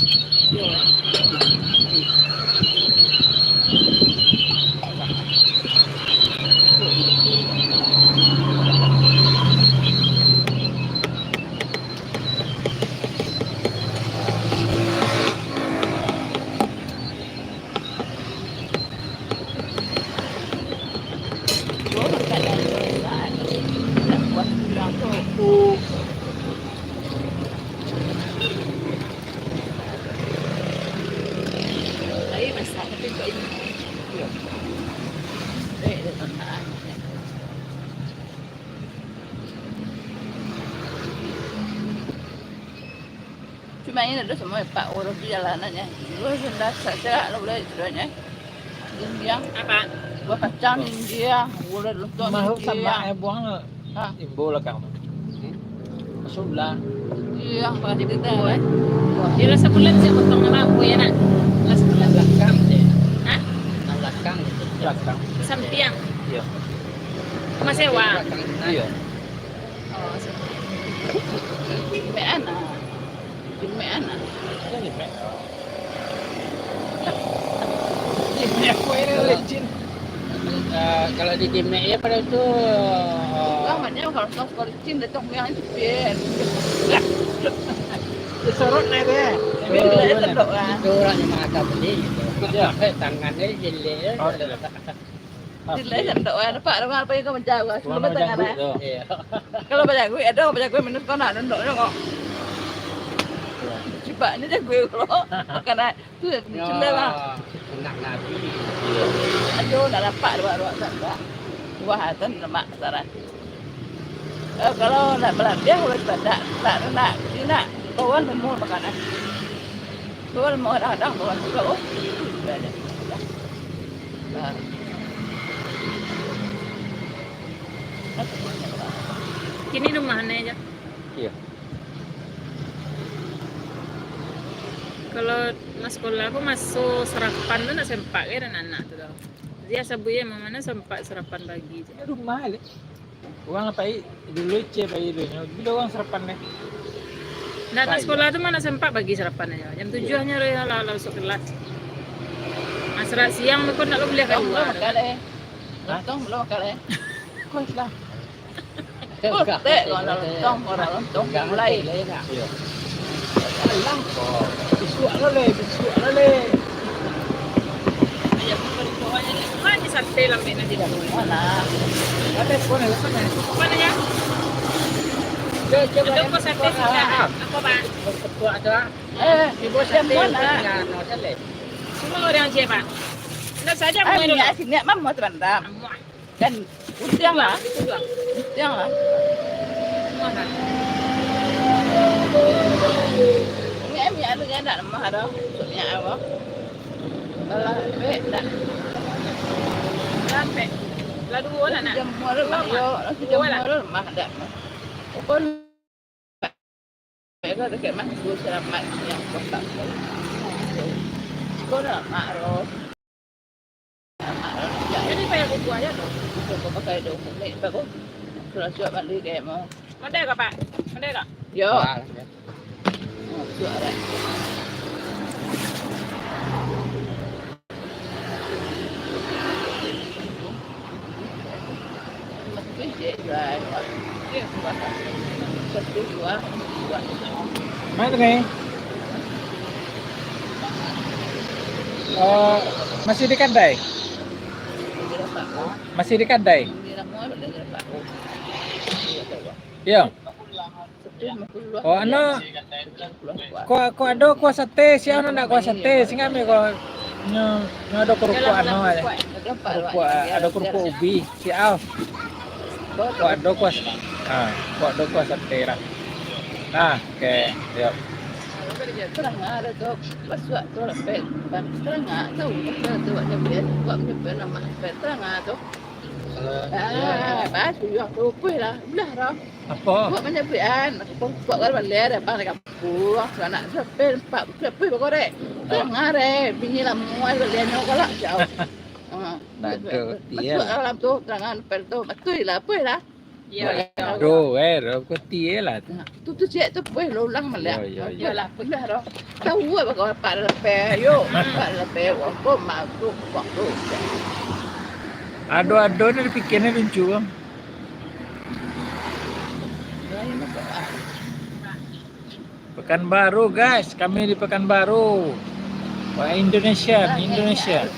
Main ado samo Pak Warabi jalanannyo. Dulu sudah serak-serak lah buliah sudahnyo. Jinjiang. Apa? Buah kacang jinjiang, gulai lontong Mahal jinjiang. Sama eh buang. Ha? Imbo lah kang. Hmm? Masuk lah. Iya, pakai cerita, kan? Dia rasa bulan saya potong nama aku ya, nak? Rasa bulan belakang je. Hah? Nah, belakang gitu. Belakang. Sampiang. Iya. Rumah sewa. Belakang sana. Iya. Oh, sampiang. Sampiang, ah. Jimek anak. Jimek. Jimek aku ini licin. Eh, kalau di Jimek ya pada tu, eh, Lah, maknyo kalau sos licin, datang yang itu, pian. Disorot naik tu ya. Tapi bila dia tendok, kan? Itu orang yang makan beli gitu. Betul. Eh, tangannya jelek ya. Oh, iya. Dilai sandok, wah, nampak rumah apa yang kau menjauh, ah, sebelum Rumah batang tangan, janggut ah. Tu. Iya. Kalau bajangguik, ada bajangguik minus kau nak dondok je kok. Iya. Cibaknya jangguik kalau makan, ah, tu ya, Yo, celek lah. Anak Nabi. Iya. Aduh, nak nampak dua-dua tak, tak. Wah, tu lemak saran. Eh, kalau nak balabiah, kalau tak, tak, tak nak, dia nak bawaan lemur makanan. Bawaan lemur kadang-kadang, bawaan pulo, oh, itu sudah ada. Nah. Kini rumah ne aja. Iya. Kalau mas sekolah aku masuk sarapan tu nak sempak ke dan anak tu dah. Dia sabuye mana sempat sarapan pagi je. Di rumah, Lek. Urang lah pai dulu, Ice pai dulu nyo. Bila urang sarapan deh. Ndak, nak Pai. Sekolah tu mana sempat pagi sarapan aja. Jam tujuh Iya. Hanya lah, lah masuk kelas. Nah, serak siang tu pun ndak boleh Lontong keluar. Belum makan, eh. Hah? Lontong belum makan, eh. Kos lah. Kos tek, kau nak lontong, kau nak lontong, mulai. Iya. Alah, kau. Bisuak lah, Lek. Bisuak lah, Lek. Mana sate lambek nanti dah? Mana? Ada pun, ada pun. Mana ya? Dia, dia Ada banyak pun sate pun, sisa. Ah, ah. Apa, Pak? Berketuak tu, ah. Eh, Ibu dia sate mana? Dengan, no, sate. Semua orang je, Pak. Tidak saja Ah, mau minyak, dulu. Minyak, mama terendam. Semua. Dan Utiang lah. Utiang lah. Minyak, minyak tu jangan nak lemah dah. Minyak apa? Kalau pek dah. Sampai. Lah dua lah nak. Jemur lah, yo. Dua lah. Jemur lemah dah. Pun Iko dakek mah, tu selamat yang kotak tu. Iko dah mak roh. Jadi payah kuku aja tu. Iko kau pakai dong. Ni bagus. Sudah siap mandi dek mau. Mandai kah, Pak? Mandai kah? Yo. Wah, ya. Oh, siap dah. Mana ni? Oh, masih di kadai? Masih di kadai? Yo. Oh, anu, ko, ko ado kuah sate, sia anu ndak kuah sate, singa mi ko nyo, nyo ado kerupuk anu ai. Kerupuk, ado kerupuk ubi, sia au. Ko ado kuah, ha, ko ado kuah sate lah. Nah, oke, yo. Terang ado tu, pasuak tu lah, pe, terang ado tu, tu, tu, tu, tu, terang ado tu. Ah, pas tuyuang tu, puih lah, belah dah. Apo? Buat manyabuik an, aku pun buat kan balik, ada abang di kampung, anak sampai empat, puih bakorek. Tengah deh, bini lama balik nyo galak jauh. Ha. Nado, Masuk iya. Dalam tu, tangan pel tu, betul lah, puih lah. Yo, yo. Aduh, eh, dah pukul tiga lah tu. Nah, tu, tu siap tu, puih lo ulang maliak. Yo, yo, yo. Iyalah, puih lah dah. Tahu apa kau, Pak Lepe, yo, Pak Lepe, waktu masuk waktu. Ado-ado ni dipikirnya lucu, Bang. Pekanbaru, guys, kami di Pekanbaru. Wah, Indonesia, Indonesia.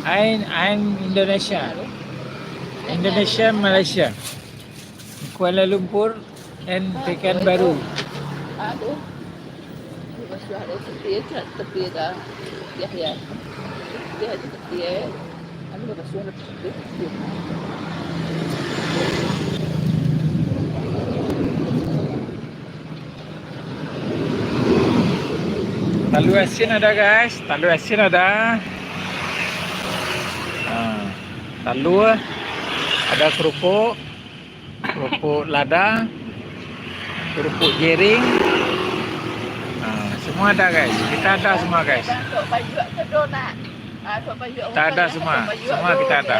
I'm, I'm Indonesia. Indonesia, Malaysia. Kuala Lumpur and Pekanbaru. Aduh. Masih ada tepi, tepi dah. Ya, ya. Dia ada tepi, eh. Anu, masih ada tepi. Talua asin ada, guys. Talua asin ada. Ha, talua, ada kerupuk, kerupuk lada, kerupuk jering. Ha, semua ada, guys. Kita ada semua, guys. Kita ada semua. Semua kita ada.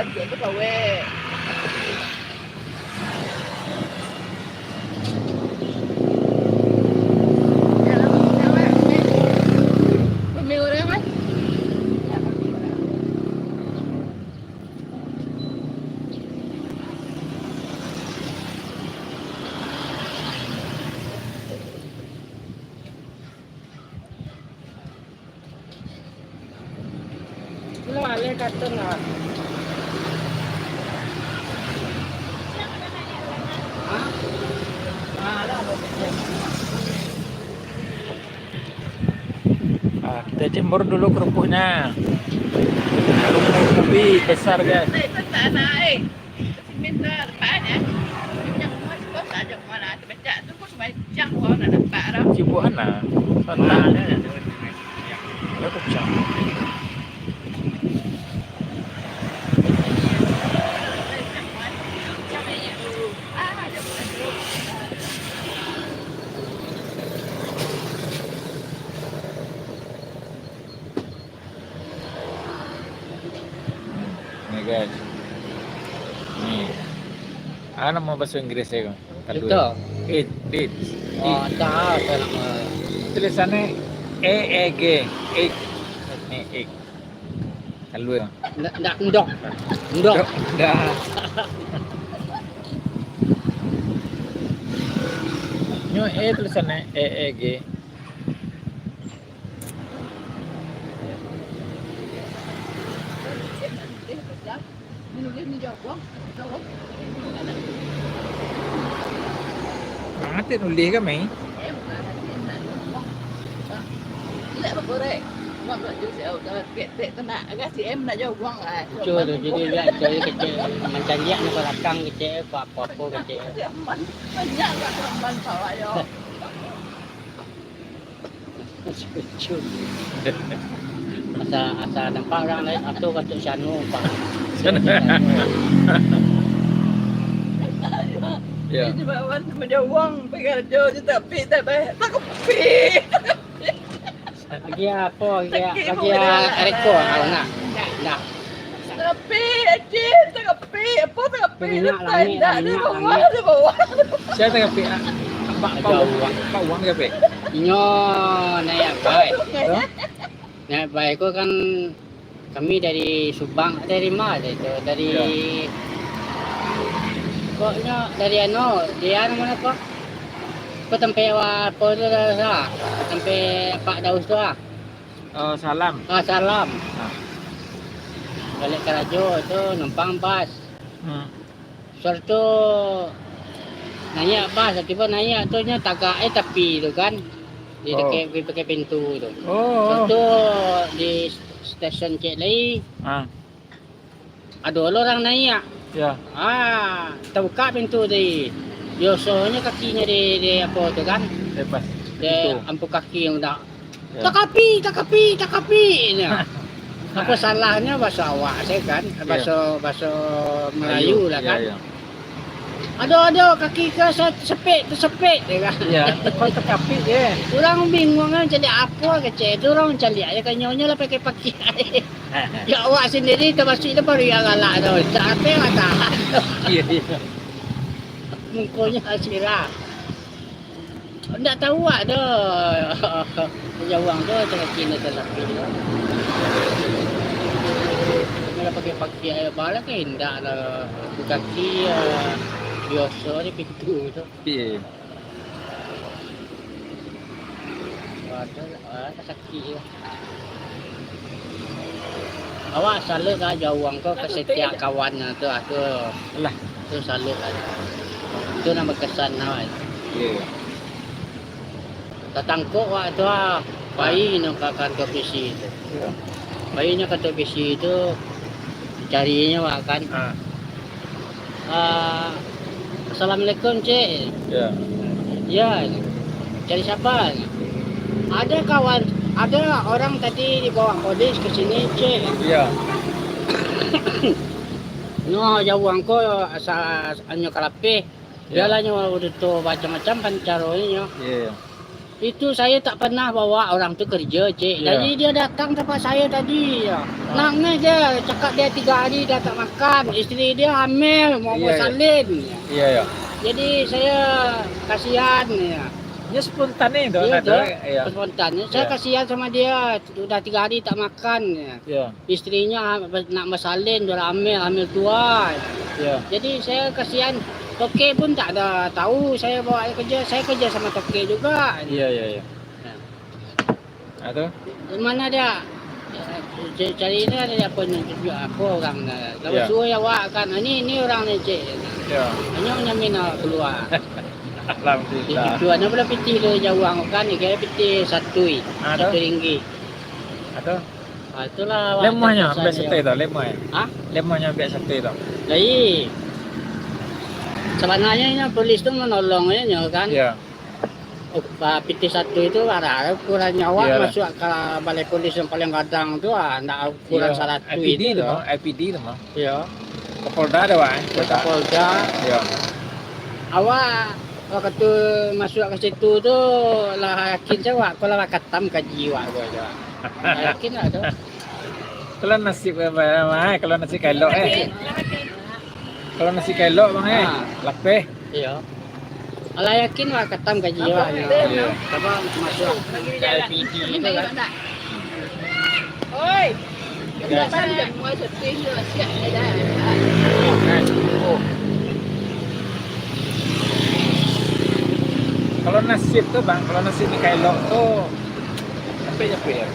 Ah, kita jemur dulu kerupuknya. Kerupuk ubi besar, guys. Sibuk ana. Santai. Ada kucing. Ni, guys. Ni. Ah, namo bahasa Inggris e ko? Talua. Itu. Eeg, eeg. Oh, tak tahu apa nama. Tulisannya E E G, eeg. Ni, eeg. Talua. Ndak, ndak, ndok. Ndok. Ndok, ndak. Nyo E tulisannya, E E G. Mangati nulih kami. Cucu tu, jadi dia cari kecil, mancaliak ni balakang kecil, apa-apa kecil. Banyak lah teman bawa yo. Asa, asa nampak urang lain, atu katuk si anu, Pak. Ya. Ini bawa sama dia uang, pergi kerja je, tapi tak bayar, tak kepi. Lagi apa? Lagi, lagi reko, ah, nak. Nah. Tapi, Acil, tak kepi. Apa tak kepi? Minyak langit, minyak langit. Sia tak kepi? Pak, Pak Uang, Pak Uang tak kepi? Inyo naiak bai. Hah? Naiak bai ko kan kami dari Subang, dari ma dari tu? Dari, pokoknyo dari anu, di anu mano ko? Ko tampek wa-, apo tu lah, tampek Pak Daus tu ah. Oh, Salam. Ah, Salam. Ah. Baliak karajo tu numpang bas. Hmm. Suatu naiak bas, tibo naiak tu nyo tagak e tapi tu kan. Di dakek, di dakek pintu tu. Oh. Suatu di stesen ciek lai. Ah. Ado lo urang naiak. Ya. Ah, tabuka pintu tadi. Biasonyo kakinyo di, di apo tu kan? Lepas. Di pintu. Ampu kaki yang dak. Ya. "Takapi, takapi, takapi," nyo. Apo salahnyo baso awak sajo kan? Ya. Baso, baso Melayu lah kan. Ya, ya. "Ado, ado, kaki ko sa-, sepik, tasepik," dia kan. Ya, kok takapi je. Urang bingung kan, jadi apo kecek tu, urang caliak je ka nyo, nyo lah pakai pakiak. Ya, awak sendiri tamasuak itu baru yang galak tu. Sampai lah tahan tu. Iya, iya. Mukonyo sirah. Ndak tahu awak tu. Jawang tu, tengah kini tu sapi tu. Kalau pakai pakiak, eh, bala ke indak lah. Kaki, eh, biasa je pintu tu. Iya. Ada, ada sakik je. Awak salut lah jawang tu ka setiap kawan tu, ah, tu. Lah. Tu salut lah. Tu nan bakesan awak. Iya. Tatangkok awak tu, ah, pai nyo ka kantor polisi tu. Iya. Pai nyo kantor polisi tu, carinyo awak kan. Ah. Ah, "Assalamualaikum, Cik." Ya. "Ya, cari siapa?" "Ada kawan, Ada orang tadi dibawa polis ke sini, Cik. Iya. No, jauah angko asa-, hanyo kalapeh. Iya. Dialah nyo udah tu macam-macam kan caronyo. Iya, iya. Itu saya tak pernah bawa orang tu kerja, Cik. Iya. Jadi dia datang tempat saya tadi, ya. Ah. Nangis dia, cakap dia tiga hari dia tak makan. Isteri dia hamil, mau Iya, iya. bersalin. Iya, iya. Jadi saya kasihan, ya. Dia spontan ni tu, Iya, ada, dia iya. spontan. Saya Iya. kasihan sama dia, udah tiga hari tak makan, ya. Iya. Istrinya nak bersalin, udah hamil, hamil tua. Iya. Jadi saya kasihan, toke pun tak ada tahu saya bawa dia kerja, saya kerja sama toke juga. Iya, iya, iya. Ya. Ah, tu? Di mana dia? Cari, cari ni ada apa ni? Tunjuk apa orang ni. Kalau Iya. suruh awak kan, "Ah, ni, ni orang ni, Cik." Iya. Hanya nyamin awak keluar. Alhamdulillah. Itu anak pula pitih tu jauah kan, ni kira pitih satu, Ah, tu? satu ringgit. Ah, tu? Ah, itulah awak Lemonyo tak ambiak pesan sate dia. tu, lemah. Hah? Lemonyo ambiak sate tu. Lai. Sabananyo inyo polis tu manolong inyo kan. Iya. Oh, ah, pitih satu itu ada ukuran nyawa Iyalah. masuk ka balai polis yang paling gadang tu, ah, ndak ukuran Iya, saratuih I P D itu tu tu. mah, I P D tu mah. Iya. Kapolda tu, Wak, eh? Kapolda. Iya. Awak wakatu masuk ka situ tu lah yakin sajo, Wak, ko lah bakatam kaji awak ko tu. Lah yakin lah tu. Kalau nasib, eh, kalau nasib ka elok, eh. Kalau nasib ka elok, Bang, eh. Ah. Lapeh. Iya. Alah yakin lah katam gaji awak nyo. Iya. Apa, masuk K L P D itu kan. Oi. Kalau nasib tu, Bang, kalau nasib ni ka elok tu, capek-capek ya.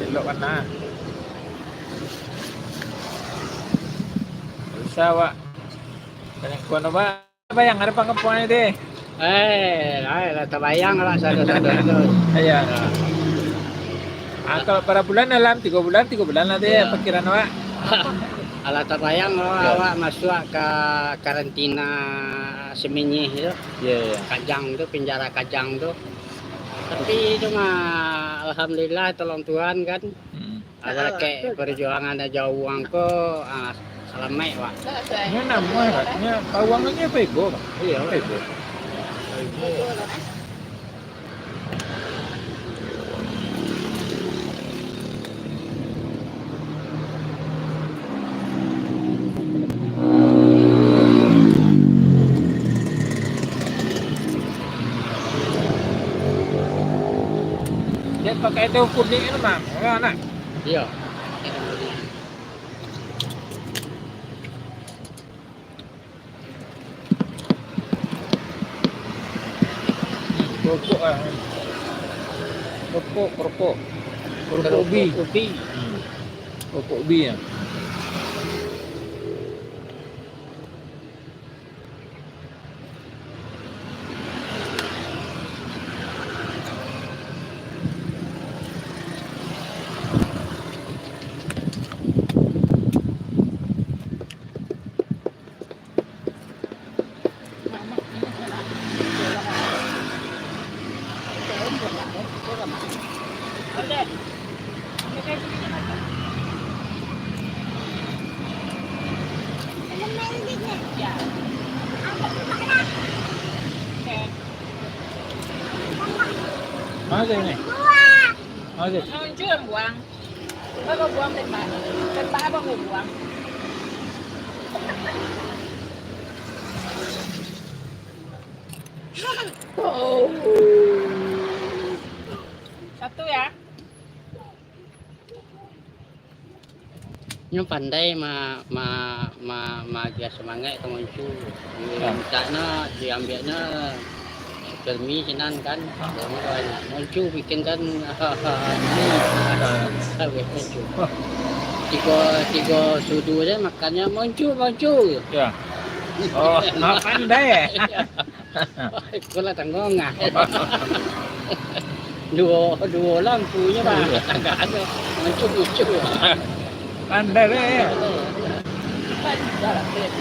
Elok kan, nah. Bisa, Wak. Banyak kuan, Wak. Bayang, ado pangkapuangnyo deh. Eh, lah, lah tabayang lah, sado-sado tu. Iya. Ah, kalau bara bulan dalam, tigo bulan, tigo bulan lah deh, Iya. pikiran awak. Alah tabayang awak, Iya. awak masuak ka karantina Semenyih tu. Iya, iya. Kajang tu, penjara Kajang tu. Tapi itu mah, alhamdulillah, tolong Tuhan kan. Hmm. Alah, kek perjuangan jauah ko, ah, salamaik, Wak. Nyo namuah, Wak. Nyo pawang nyo pego, Wak. Iya, pego. Dia pakai daun kunik tu, Mang. Ado nak? Iya. Rokok ah. Rokok, rokok. Rokok ubi. Rokok ubi. Hmm. Rokok ubi ya. Mana ni? Mana ni? Hancur buang. Apa buang tembak? Tembak apa mau buang? Oh. Satu ya. Nyo pandai ma-, ma-, ma-, maagiah sumangaik ka Moncu. Di-, Ya. mintaknyo, diambiaknyo supermi sinan kan. Ha. Moncu bikin kan, Moncu. Tigo, tigo sudu se makannyo, "Moncu, Moncu." Ya. Oh, pandai, eh? Iko lah tangguang ah. Duo, duo lampunyo, Bang. Iya. Tagak tu. Muncul-muncul. Pandai deh. Pandai lah, Beb.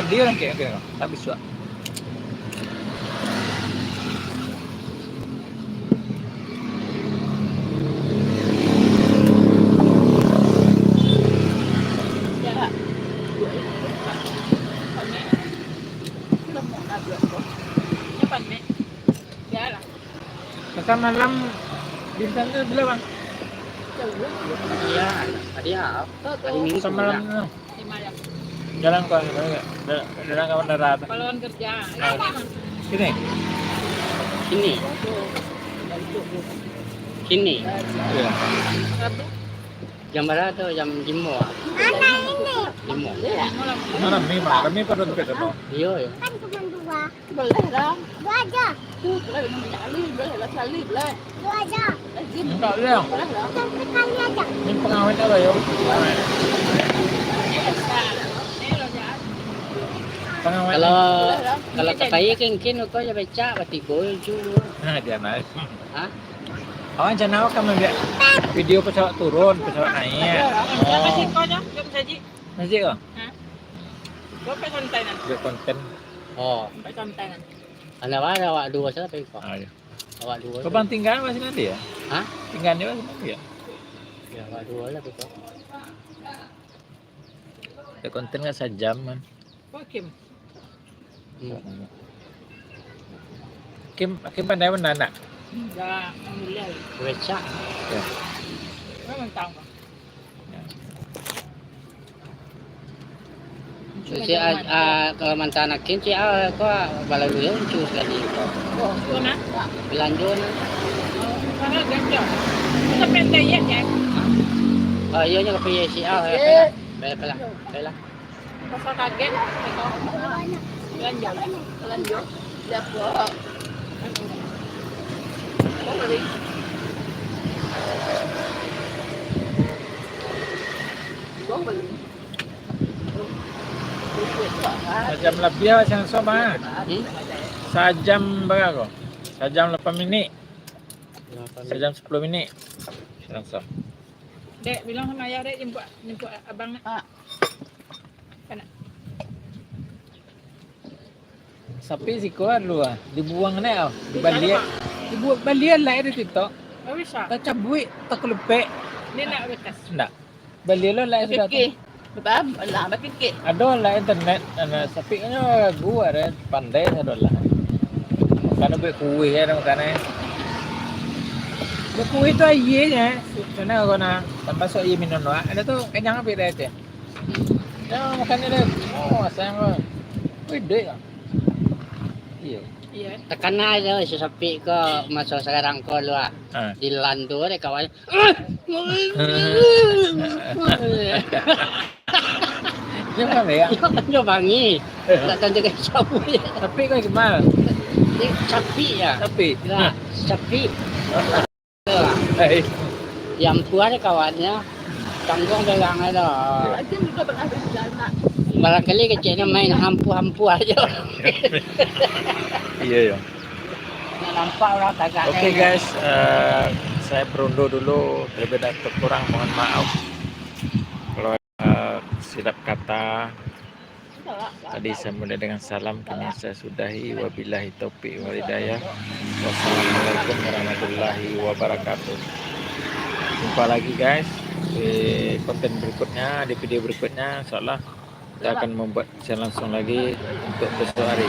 Dia orang kayak, kayak tak bisuak. Pasar malam Bintan tu bila, Bang? Iya, tadi ya. Hari Minggu. Pasar malam tu. Jalan kau, jalan, jalan kawan darat. Pahlawan kerja. Ah. Sini. Sini. Sini. Iya. Jam berapa tu? Jam lima. Mana ini? Lima. Mana ramai, Bang? Ramai pada tempat tu. Iya, iya. Kan cuma dua. Boleh lah. Dua aja. Tu, boleh minum minyak ali, boleh lah, sekali, boleh. Dua aja. Minta dia. Boleh lah. Satu kali aja. Ni pengawet apa, yo? Pengawet. Kalau, kalau ka Payi kan, kan kau je becak, batigo je. Nah, dia naik. Hah? Awak rencana awak kan mambuek video pesawat turun, pesawat naik. Masjid kau je, masjid. Masjid kau? Hah? Kau pakai konten kan? Buat konten. Oh. Pakai konten kan? Anak mana awak dua salah, Payi kau? Ah, iya. Awak dua. Kau bang tinggal masih nanti ya? Hah? Tinggal di masih nanti ya? Ya, awak dua lah, Payi kau. Ya, konten kan sajam kan. Kau Kim? Hmm. Kim, Kim pandai mana nak? Enggak, alhamdulillah. Becak. Ya. Memang tahu. Ya. Cik, ah, ah, kalau mantan akin, cik, ah, kau balalu ya, cik, sekali. Oh, tu nah. Belanjo nah. Oh, sana gajah. Kita pendek ya, kan? Oh, iya, nya kopi ya, cik, ah, ya, baiklah, baiklah. Pasal kaget, tengok. Belanjo, belanjo. Siapa? Kau beli. Kau beli. Sajam labiah, Bang, siang esok, Bang. Hmm? Sajam bara ko? Sajam lapan minik. Lapan minik. Sajam sapuluah minik. Siang esok. Dek, bilang sama ayah, Dek, jemput, jemput abang, nak. Ah. Nak. Sapi siko dulu ah, dibuang ni ah, dibaliak. Dibuang baliak lah dari situ. Tacabuik, takelepek. Ni nak bekas. Ndak. Baliak lo lah sudah tu. Fikir. Bab, lah, bapikir. Ado lah internet, anak sapi kan ragu, ada pandai sado lah. Makan buat kuih ya, makan eh. Buat kuih tu airnya, sana kau nak tambah sok air minum doang. Ada tu kenyang apa dia tu? Ya, makan dia. Oh, sayang kau. Wih, duit kau. Iya. Iya. Takana aja si sapi ko maso sakarang ko lu ah. Ah. Di landu deh kawan. Dia mana ya? Dia bangi. Tak tahu dia siapa ya. Sapi ko gimana? Dia sapi ya. Sapi. Ya, sapi. Hai. Yang tua ada kawannya, tanggung pegang ada. Iya. Barangkali kecilnya main hampu-hampu aja. Iya, iya. Nak nampak orang tagak. Oke, guys, eh, saya berundur dulu. Lebih dan kurang mohon maaf. Kalau, eh, silap kata, tadi saya mulai dengan salam, kini saya sudahi. Wabillahi taufiq wal hidayah. Wassalamualaikum warahmatullahi wabarakatuh. Jumpa lagi, guys, di konten berikutnya, di video berikutnya. Insyaallah kita akan membuat siaran langsung lagi untuk besok hari.